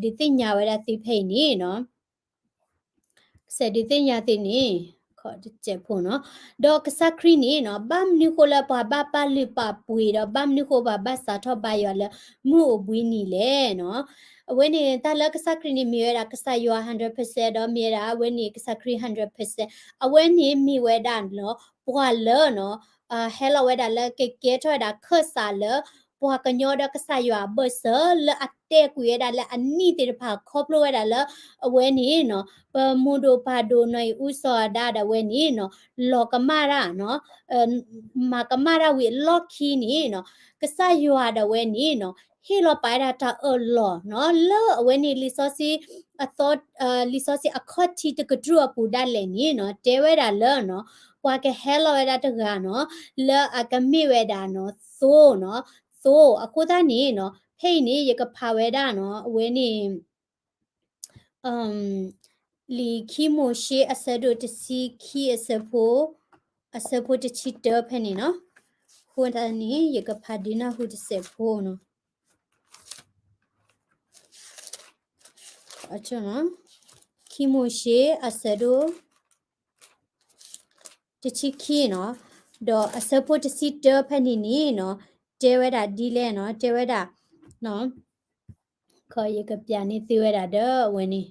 ဒုးသ့ၣ်ညါဝဲဒၣ်သုဖဲအံၤန့ၣ်နီၤ ကစဲးဒုးသ့ၣ်ညါသုန့ၣ် ခီတစဲးဖိနီၤ, ဒီးကစၢ်ခရံာ်န့ၣ်နီၤ ဘၣ်မနုၤဃိလၢပှၤဘၣ်ပာ်လုၢ်ပာ်ပှ့ၤ ဒီးဘၣ်မနုၤဃိပှၤဘၣ်စးထီၣ်ဘါယွၤလၢမုၢ်အိၣ်ဘှံးနံၤလဲၣ်နီၤ. အဝဲန့ၣ် တၢ်လၢကစၢ်ခရံာ်န့ၣ် မ့ၢ်ဝဲဒၣ်ကစၢ်ယွၤ hundred percent ဒီးမ့ၢ်ဝဲဒၣ်အဝဲန့ၣ်ကစၢ်ခရံာ် hundred percent အဝဲန့ၣ်မ့ၢ်ဝဲဒၣ်နီၤ ပှၤလၢနီၤ ဟဲလီၤဝဲဒၣ်လၢကကဲထီၣ်ဝဲဒၣ်ခၢၣ်စးလၢ ပှၤကညီဒီးကစၢ်ယွၤအဘၢၣ်စၢၤ လၢအတဲာ်ကွံာ်ဝဲဒၣ်လၢအနံၣ်သ့ၣ်တဖၣ် ခီဖျိဝဲဒၣ်လၢ အဝဲန့ၣ်နီၤ ပမိၢ်ဒိၣ်ပၢ်ဒိၣ်နီၢ်အံၣ်အူစီၤအၤဒၣ်ဒၣ်ဝဲန့ၣ်နီၤ လီၤကမၣ်တၢ်နီၤ မၤကမၣ်တၢ်ဝံၤအလီၢ်ခံန့ၣ်နီၤ ကစၢ်ယွၤဒၣ်ဝဲန့ၣ်နီၤ ဟ့ၣ်လီၤပာ်ဝဲဒၣ်တၢ်အၢၣ်လီၤနီၤ လၢအဝဲန့ၣ်လံာ်စီဆှံ အသီ လံာ်စီဆှံအခီၣ်ထံးတကတြူၢ်အပူၤဒၣ်လဲာ်န့ၣ်နီၤ တဲဝဲဒၣ်လၢနီၤ ပှၤကဟဲလီၤဝဲဒၣ်တဂၤနီၤ လၢအကမ့ၢ်ဝဲဒၣ်နီၤ သိနီၤ သိ အဃိသတးန့ၣ်နီၤ ဖဲအံၤန့ၣ် ယကဖးဝဲဒၣ်နီၤ အဝဲန့ၣ် လံာ်ခံမိၤၡ့အဆၢဒိၣ်တဆံခံအဆၢဖိ အဆၢဖိတဆံတၢဖဲန့ၣ်နီၤ အဃိသတးန့ၣ် ယကဖးဒုးနၢ်ဟူတစဲးဖိနီၤ ခံမိၤၡ့အဆၢဒိၣ် တဆံခံနီၤ ဒီးအဆၢဖိတဆံတၢဖဲန့ၣ်န့ၣ်နီၤ တဲဝဲဒၣ်ဒ်လဲၣ်နီၤ တဲဝဲဒၣ် ယကပြးန့ၢ်သုဝဲဒၣ်ဒီးအဝဲန့ၣ်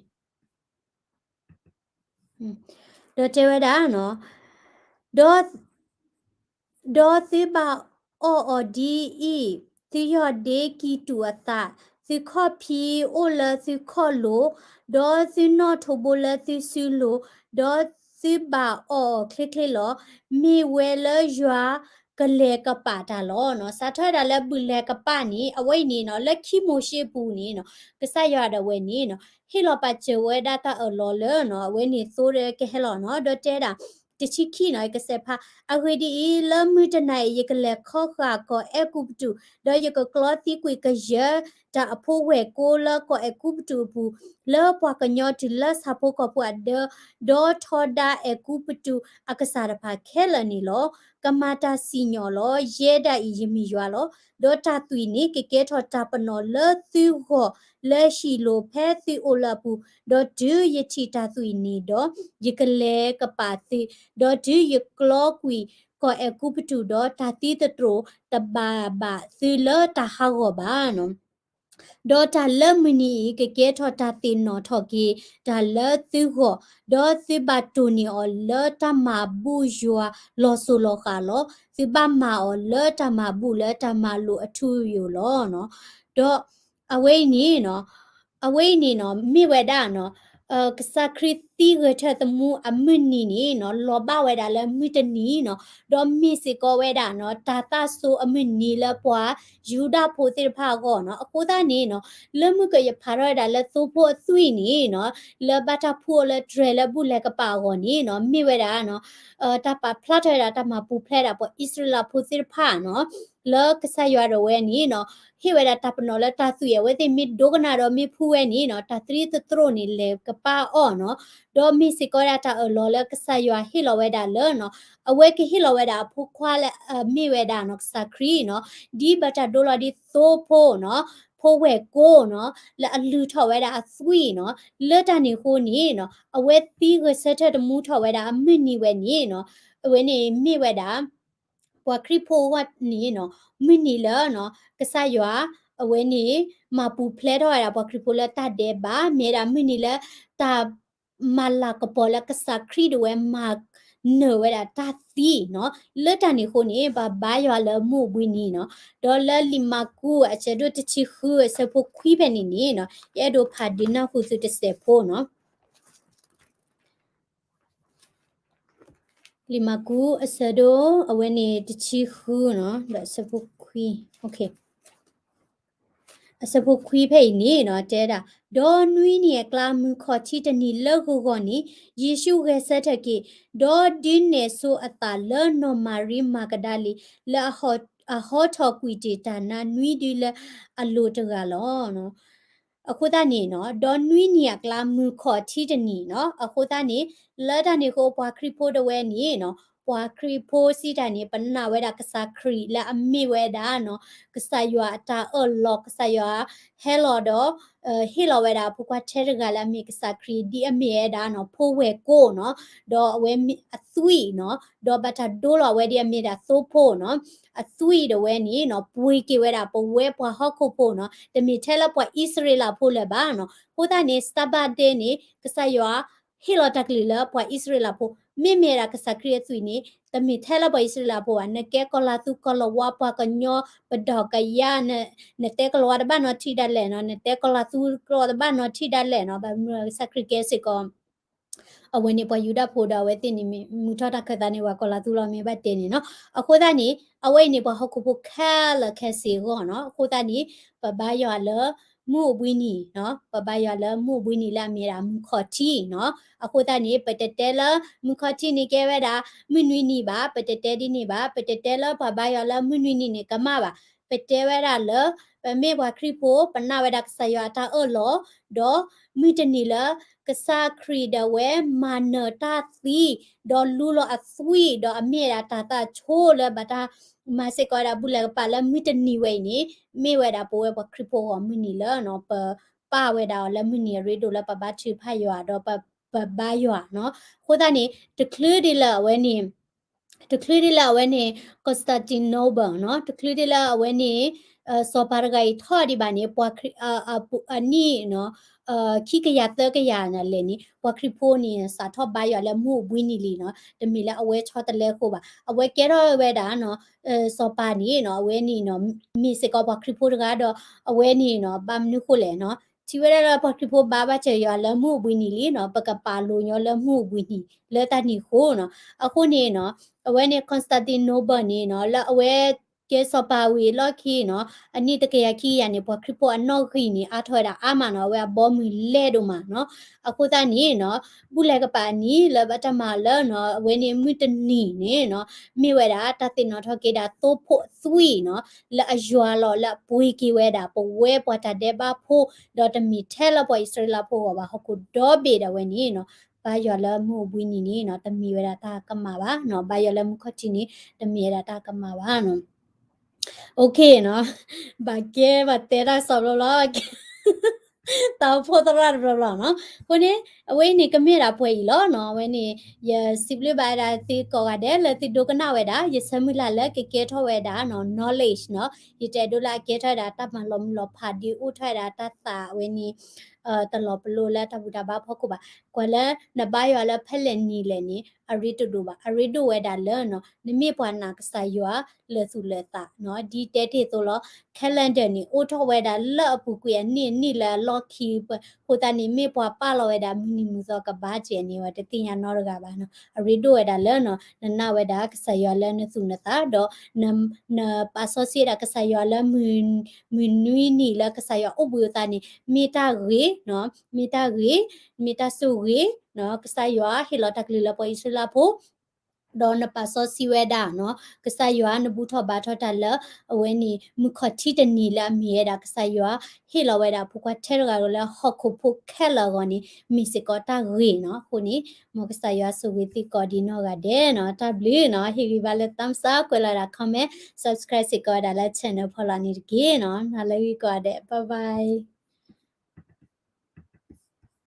ဒီးတဲဝဲဒၣ်နီၤ ဒီး ဒီးသုဘၣ်အီၣ်အီၤဒ်အံၤ, သုယီၢ်ဒ့ကံၢ်တူာ်အသး, သုခီၣ်ဖံးအိၣ်လၢသုခီၣ်လိၤ, ဒီးသုနီၣ်ထိးဘိလၢသုစုလိၤ, ဒီးသုဘၣ်အီၣ်အီၤချ့ချ့လီၤ. မ့ၢ်ဝဲလၢယွၤကလဲၤကပာ်တၢ်လီၤ. စးထီၣ်ဝဲဒၣ်လၢဘူၣ်လဲၤကပာ်န့ၣ် အဝဲအံၤန့ၣ်နီၤ လၢခံမိၤၡ့အပူၤန့ၣ်နီၤ ကစၢ်ယွၤဒၣ်ဝဲန့ၣ်နီၤ ဟ့ၣ်လီၤပာ်စၢၤဝဲဒၣ်တၢ်အၢၣ်လီၤလၢနီၤ အဝဲန့ၣ်သိဒီးကဟဲလီၤနီၤ ဒီးတဲဒၣ် တဆံခံနီၤ ယကစဲးဖး အဂ့ၢ်ဒ်အံၤ, လၢမုၢ်တနၤအံၤ ယကလဲၤခီဃာ်ကီၢ်အဲၤကူပတူး, ဒီးယကကျီသံကွံာ်ကယၢတၢ်အဖိဝဲၢ်ကိလၢကီၢ်အဲၤကူပတူးအပူၤ, လၢပှၤကညီတုၤလၢဆၣ်ဖိကီၢ်ဖိအဒၢ, ဒီးထီဒါအဲၤကူပတူးအကစၢ်တဖၣ်ခဲလၢာ်န့ၣ်လီၤ. ကမၤတၢ်စံၣ်ညီၣ်လီၤ. ယဲဒၣ်အံၤယမ့ၢ်ယွၤလီၤ. ဒီးတၢ်သွံၣ်န့ၣ် ကကဲထီၣ်တၢ်ပနီၣ်လၢသုဂီၢ်လၢဟံၣ်လိၤဖဲသုအိၣ်လၢအပူၤ, ဒီးတုၤယထံၣ်တၢ်သွံၣ်န့ၣ်ဒီး, ယကလဲၤကပာ်သု, ဒီးတုၤယကျီကွံာ်ကီၢ်အဲၤကူပတူးဒီး တၢ်သံသတြိာ်တဘၣ်ဘၣ်သုလၢတၢ်ဟးဂီၤဘၣ်. ဒီးတၢ်လၢမုၢ်နံၤအံၤ ကကဲထီၣ်တၢ်သ့ၣ်နီၣ်ထီၣ်က့ၤတၢ်လၢသုဂီၢ်, ဒီးသုဘၣ်တိၢ်န့ၢ်အီၤလၢတၢ်မၤဘူၣ်ယွၤလီၤစိၤလီၤဃာ်လီၤ. သုဘၣ်မၤအီၤလၢတၢ်မၤဘူၣ်လၢတၢ်မၤလိာ်အထူအယိာ်လီၤ. ဒီးအဝဲအံၤန့ၣ်, အဝဲအံၤန့ၣ်နီၤ မ့ၢ်ဝဲဒၣ်နီၤ ကစၢ်ခရံာ်သံဂဲၤထၢၣ်သမူအမုၢ်နံၤန့ၣ်နီၤ လီၤဘၣ်ဝဲဒၣ်လၢမုၢ်တနံၤနီၤ, ဒီးမ့ၢ်စ့ၢ်ကီးဝဲဒၣ်နီၤ တၢ်သၣ်ဆိအမုၢ်နံၤလၢပှၤယူဒၤဖိသ့ၣ်တဖၣ်အဂီၢ်နီၤ. အဃိသတးန့ၣ်နီၤ လၢမုၢ်ကယဖးထီၣ်ဝဲဒၣ်လၢသိဖိအသွံၣ်န့ၣ်နီၤ လၢဘၣ်တၢ်ဖှူအီၤလၢတြဲၤလၢဘူၣ်လဲၤကပာ်အဂီၢ်န့ၣ်နီၤ မ့ၢ်ဝဲဒၣ်နီၤ တၢ်ပာ်ဖျါထီၣ်ဝဲဒၣ်တၢ်မၤပူၤဖျဲးဒၣ်ပှၤအံၣ်စရ့လးဖိသ့ၣ်တဖၣ်နီၤ လၢကစၢ်ယွၤဒၣ်ဝဲန့ၣ်နီၤ ဟ့ၣ်ဝဲဒၣ်တၢ်ပနီၣ်လၢတၢ်သွံၣ် အဝဲသ့ၣ်မ့ၢ်ဒိကနၣ်ဒီးမ့ၢ်ဖှူဝဲန့ၣ်နီၤ တၢ်သံသတြိာ်န့ၣ် လဲၤကပာ်အီၤနီၤ. ဒီးမ့ၢ်စ့ၢ်ကီးဝဲဒၣ်တၢ်အၢၣ်လီၤလၢကစၢ်ယွၤဟ့ၣ်လီၤဝဲဒၣ်လၢနီၤ အဝဲကဟ့ၣ်လီၤဝဲဒၣ်အဖိခွါလၢ မ့ၢ်ဝဲဒၣ်နီၤ ကစၢ်ခရံာ်နီၤ ဒ်ဘၣ်တၢ်ဒိလီၤဒ်သိဖိနီၤ ဖိဝဲၢ်ကိနီၤ လၢအလုၢ်ထီၣ်ဝဲဒၣ်အသွံၣ်နီၤ လၢတၢ်န့ၣ်အဃိန့ၣ်နီၤ အဝဲသံဂဲၤဆၢထၢၣ်တမူထီၣ်ဝဲဒၣ်အမုၢ်နံၤဝဲန့ၣ်နီၤ အဝဲန့ၣ်မ့ၢ်ဝဲဒၣ် ပှၤခရံာ်ဖိအဂီၢ်န့ၣ်နီၤ မုၢ်နံၤလၢနီၤ ကစၢ်ယွၤ အဝဲန့ၣ် မၤပူၤဖျဲးထီၣ်ဝဲဒၣ်ပှၤခရံာ်ဖိလၢတၢ်ဒဲးဘး မ့ၢ်ဝဲဒၣ်မုၢ်နံၤလၢ တၢ်မၤလၤကပီၤလၢကစၢ်ခရံာ်ဒၣ်ဝဲမၤနၢၤဝဲဒၣ်တၢ်သံနီၤ လၢတၢ်န့ၣ်အဃိန့ၣ် ပဘါယွၤလၢမုၢ်အိၣ်ဘှံးနံၤနီၤ. ဒီးလၢလံာ်မၢ်ကူးအဆၢဒိၣ်တဆံဃုအဆၢဖိခွံဖဲန့ၣ်န့ၣ်နီၤ ယအဲၣ်ဒိးဖးဒုးနၢ်ဟူသုတစဲးဖိနီၤ လံာ်မၢ်ကူးအဆၢဒိၣ် အဝဲန့ၣ်တဆံဃုနီၤ ဒီးအဆၢဖိခွံ အဆၢဖိခွံဖဲအံၤန့ၣ်နီၤ တဲဒၣ်, ဒီးနွံနံၤအကျါ မုၢ်ခီၣ်ထံးတနံၤလၢဂီၤဂီၤန့ၣ် ယ့ၣ်ၡူးဂဲၤဆၢထၢၣ်က့ၤ, ဒီးဒုးနဲၣ်ဆိအသးလၢနီၢ်မၤရံမၤကဒၤလံ လၢအဟီၣ် အဟီထီၣ်ကွံာ်တ့ၢ်တၢ်နါနွံဒုလၢအလိၤတဂၤလီၤ. အဃိသတးန့ၣ်နီၤ ဒီးနွံနံၣ်အကျါ မုၢ်ခီၣ်ထံးတနံၤနီၤ အဃိသတးန့ၣ် လၢတၢ်န့ၣ်အဃိ ပှၤခရံာ်ဖိတဝဲန့ၣ်နီၤ ပှၤခရံာ်ဖိစံးတၢ်န့ၣ် ပနာ်ဝဲဒၣ်ကစၢ်ခရံာ်လၢအမ့ၢ်ဝဲဒၣ်နီၤ ကစၢ်ယွၤအတၢ်အၢၣ်လီၤ ကစၢ်ယွၤဟဲလီၤဒီး ဟ့ၣ်လီၤဝဲဒၣ်အဖိခွါထဲတဂၤလၢအမ့ၢ်ကစၢ်ခရံာ် ဒ်အမ့ၢ်ဝဲဒၣ်နီၤ ဖိဝဲၢ်ကိာ်နီၤ ဒီးအဝဲမ့ၢ်အသွံၣ်နီၤ ဒီးဘၣ်တၢ်ဒိလီၤအဝဲဒ်အမ့ၢ်ဒၣ်သိဖိနီၤ အသွံၣ်တဝဲန့ၣ်နီၤ ပှ့ၤက့ၤဝဲဒၣ်ပဝဲပှၤဟီၣ်ခိၣ်ဖိနီၤ တမ့ၢ်ထဲလၢပှၤအံၣ်စရ့လးဖိလၢၤဘၣ်နီၤ အဃိသတးန့ၣ် Sabbath day န့ၣ် ကစၢ်ယွၤ ဟ့ၣ်လီၤတၢ်ကလုၢ်လၢပှၤအံၣ်စရ့လးဖိ မ့မ့ၢ်ဒၣ်ကစၢ်ခရံာ်အသွံၣ်န့ၣ် တမ့ၢ်ထဲလၢပှၤအံၣ်စရ့လးဖိဘၣ် နကဲကီၤလၤသူကီၤလၤဝါ ပှၤကညီ ပဒီၣ်ကယၤ နတဲကီၤလၤဝါတဘၣ်နီတထံၣ်ဒၣ်လဲာ်နီၤ နတဲကီၤလၤသူကီၤလၤဝါတဘၣ်နီတထံၣ်ဒၣ်လဲာ်နီၤ ဘၣ်မနုၤကစၢ်ခရံာ်ကဲစ့ၢ်ကီး အဝဲန့ၣ်ပှၤယူဒၤဖိဒီးအဝဲသ့ၣ်န့ၣ် မုာ်ထီၣ်တၢ်ခၢၣ်သးန့ၣ် ပှၤကီၤလၤသူလီၤ မ့ၢ်ဘၣ်တဲန့ၣ်နီၤ အဃိသတးန့ၣ် အဝဲအံၤန့ၣ် ပှၤဟီၣ်ခိၣ်ဖိခဲလၢာ်ခဲဆ့အဂီၢ်နီၤ အဃိသတးန့ၣ် ပဘါယွၤလၢမုၢ်အိၣ်ဘှံးနံၤနီၤ ပဘါယွၤလၢမုၢ်အိၣ်ဘှံးနံၤလၢအမ့ၢ်ဒၣ်မုၢ်ခီၣ်ထံးနီၤ အဃိသတးန့ၣ် ပတတဲလၢမုၢ်ခီၣ်ထံးန့ၣ်ကဲဝဲဒၣ် မုၢ်နွံနံၤဘၣ် ပတတဲဒ်န့ၣ်ဘၣ် ပတတဲလၢပှၤဘါယွၤလၢမုၢ်နွံနံၤန့ၣ် ကမၣ်ဘၣ် ပတဲဝဲဒၣ်လၢ ပမ့ၢ်ပှၤခရံာ်ဖိ ပနာ်ဝဲဒၣ်ကစၢ်ယွၤအတၢ်အၢၣ်လီၤ ဒီးမုၢ်တနံၤလၢ ကစၢ်ခရံာ်ဒၣ်ဝဲမၤနၢၤတၢ်သံ ဒီးလူလီၤအသွံၣ် ဒီးအမ့ၢ်ဝဲဒၣ်တၢ်သးဆိလၢဘၣ်တၢ်မၤစ့ၢ်ကီးဝဲဒၣ်ဘူၣ်လဲၤကပာ်လၢမုၢ်တနံၤဝဲအံၤန့ၣ် မ့ၢ်ဝဲဒၣ်ပဝဲပှၤခရံာ်ဖိအဂီၢ်မုၢ်နံၤလၢနီၤ ပပာ်ဝဲဒၣ်အီၤလၢမုၢ်နံၤအရ့ဒိၣ်လၢပဘါထုကဖၣ်ယွၤ ဒီးပ ပဘါယွၤနီၤ အဃိသတးန့ၣ် တချုးဒ်လၢအဝဲန့ၣ် တချုးဒ်လၢအဝဲန့ၣ် Constantinople နီၤ တချုးဒ်လၢအဝဲန့ၣ် စီၤပၤတဂၤအံၤထီၣ်ဒံးဘၣ်န့ၣ် ပှၤခရံာ် အနံၣ်နီၤ ခံကယၤသၢကယၤလဲၣ်န့ၣ် ပှၤခရံာ်ဖိန့ၣ် စးထီၣ်ဘါယွၤလၢမုၢ်အိၣ်ဘှံးနံၤလံနီၤ တမ့ၢ်လၢအဝဲဆီတလဲအဃိဘၣ် အဝဲကဲထီၣ်ဝဲဒၣ်နီၤ စီၤပၤန့ၣ်နီၤ အဝဲန့ၣ်နီၤ မ့ၢ်စ့ၢ်ကီးပှၤခရံာ်ဖိတဂၤဒီး အဝဲန့ၣ်နီၤ ဘၣ်မနုၤဃိလဲၣ်နီၤ ထံၣ်ဝဲဒၣ်လၢပှၤခရံာ်ဖိဘါဘၣ်စၢၤယွၤလၢမုၢ်အိၣ်ဘှံးနံၤလံနီၤ ပကပာ်လိၤညီလၢမုၢ်အိၣ်ဘှံးနံၤ လၢတၢ်န့ၣ်အဃိနီၤ အဃိန့ၣ်နီၤ အဝဲန့ၣ် Constantinople န့ၣ်နီၤ လၢအဝဲကဲစီၤပၤဝံၤအလီၢ်ခံနီၤ အနံၣ်တကယၤခံကယၤန့ၣ် ပှၤခရံာ်ဖိအနီၣ်ဂံၢ်န့ၣ် အါထီၣ်ဝဲဒၣ်အါမးနီၤ အဝဲအဘီအမုၢ်လဲၢ်ဒိၣ်မးနီၤ အဃိသတးန့ၣ်နီၤ ဘူၣ်လဲၤကပာ်အနံၣ်လၢဘၣ်တၢ်မၤလၢနီၤ အဝဲန့ၣ်မုၢ်တနံၤန့ၣ်နီၤ မ့ၢ်ဝဲဒၣ်တၢ်သ့ၣ်နီၣ်ထီၣ်က့ၤဒၣ်သိဖိအသွံၣ်နီၤ လၢအယွၤလီၤ လၢအပှ့ၤက့ၤဝဲဒၣ် ပဝဲပှၤတၢ်ဒဲးဘးဖိ ဒီးတမ့ၢ်ထဲလၢပှၤအံၣ်စရ့လးဖိအဂီၢ်ဘၣ် ဟီၣ်ခိၣ်ဒီဘ့ၣ်ဒၣ်ဝဲန့ၣ်နီၤ ဘါယွၤလၢမုၢ်အိၣ်ဘှံးနံၤန့ၣ်နီၤ တမ့ၢ်ဝဲဒၣ်တၢ်ကမၣ်ဘၣ်နီၤ ဘါယွၤလၢမုၢ်ခီၣ်ထံးန့ၣ် တမ့ၢ်ဝဲဒၣ်တၢ်ကမၣ်ဘၣ်နီၤ OK နီၤ ဘၣ်ကဲဘၣ်တဲတၢ်စီဘျီဘျီ တၢ်အိၣ်ဖှိၣ်သရၣ်တဘျီဘျီနီၤ အဃိန့ၣ် အဝဲအံၤန့ၣ် ကမ့ၢ်ဒၣ်ပှဲၤအံၤလီၤနီၤ အဝဲန့ၣ် ယစံးဘျုးဘၣ်ဝဲဒၣ်သုကိးဂၤဒဲးလၢသုဒိကနၣ်ဝဲဒၣ် ယဆၢမုၢ်လၢ်လၢကကဲထီၣ်ဝဲဒၣ်နီၤ knowledge နီၤ ယတအဲၣ်ဒိးလၢအကဲထီၣ်ဝဲဒၣ်တၢ်မၤလီၤမုၢ်လီၤဖးဒ်အိၣ်ထီၣ်ဝဲဒၣ်တၢ်သးအဝဲန့ၣ် တလီၤပလိာ်လၢတၢ်ဘူၣ်တၢ်ဘါဖီခိၣ်ဘၣ် ကွၢ်လၢနဘါယွၤလၢဖဲလဲၣ်နံၤလဲၣ်န့ၣ် အရ့တဒိၣ်ဘၣ် အရ့ဒိၣ်ဝဲဒၣ်လၢနီၤ နမ့ၢ်ပှၤနာ်ကစၢ်ယွၤလၢာ်သူၣ်လၢာ်သးနီၤ ဒ်တဲတ့ၢ်အသိးလီၤ calendar န့ၣ် အိၣ်ထီၣ်ဝဲဒၣ်လၢအပူၤကွံာ်အနံၣ်အနံၣ်လၢအလီၢ်ခံ အဃိသတးန့ၣ် မ့ၢ်ပှၤပာ်လီၤဝဲဒၣ်မုၢ်နံၤမုၢ်သီကဘါစဲးန့ၣ် ဝဲတသ့ၣ်ညါနီတဂၤဘၣ်နီၤ အရ့ဒိၣ်ဝဲဒၣ်လၢနီၤ နနာ်ဝဲဒၣ်ကစၢ်ယွၤလၢနသူၣ်နသး ဒီး နပာ်စီဆှံဒၣ်ကစၢ်ယွၤလၢ မုၢ်နွံနံၤလၢကစၢ်ယွၤအိၣ်ဘှံးအသးန့ၣ် မ့ၢ်တၢ်ဂ့ၤနီၤ မ့ၢ်တၢ်ဂ့ၤ မ့ၢ်တၢ်ဆိၣ်ဂ့ၤနီၤ ကစၢ်ယွၤဟ့ၣ်လီၤတၢ်ကလုၢ်လၢပှၤအံၣ်စရ့လးဖိ ဒီးနပာ်စီဆှံဝဲဒၣ်နီၤ ကစၢ်ယွၤနဘူၣ်ထီၣ်ဘါထီၣ်တၢ်လၢ အဝဲန့ၣ် မုၢ်ခီၣ်ထံးတနံၤလၢအမ့ၢ်ဝဲဒၣ် ကစၢ်ယွၤဟ့ၣ်လီၤဝဲဒၣ်အဖိခွါထဲတဂၤလၢဟီၣ်ခိၣ်ဖိခဲလၢာ်အဂီၢ်န့ၣ် မ့ၢ်စ့ၢ်ကီးတၢ်ဂ့ၤနီၤ အဃိန့ၣ် မ်ကစၢ်ယွၤဆိၣ်ဂ့ၤသုကိးဒံးနီၢ်ဂၤဒဲးနီၤ တၢ်ဘျုးနီၤ ဟ့ၣ်ဂံၢ်ဘါလၢ thumbs up ကွဲးလီၤဒၣ် comment subscribe စ့ၢ်ကီးဝဲဒၣ်လၢ channel ဖီလာ်န့ၣ်တက့ၢ်နီၤ နၤလၢဂ့ၤကိးဂၤဒဲး bye bye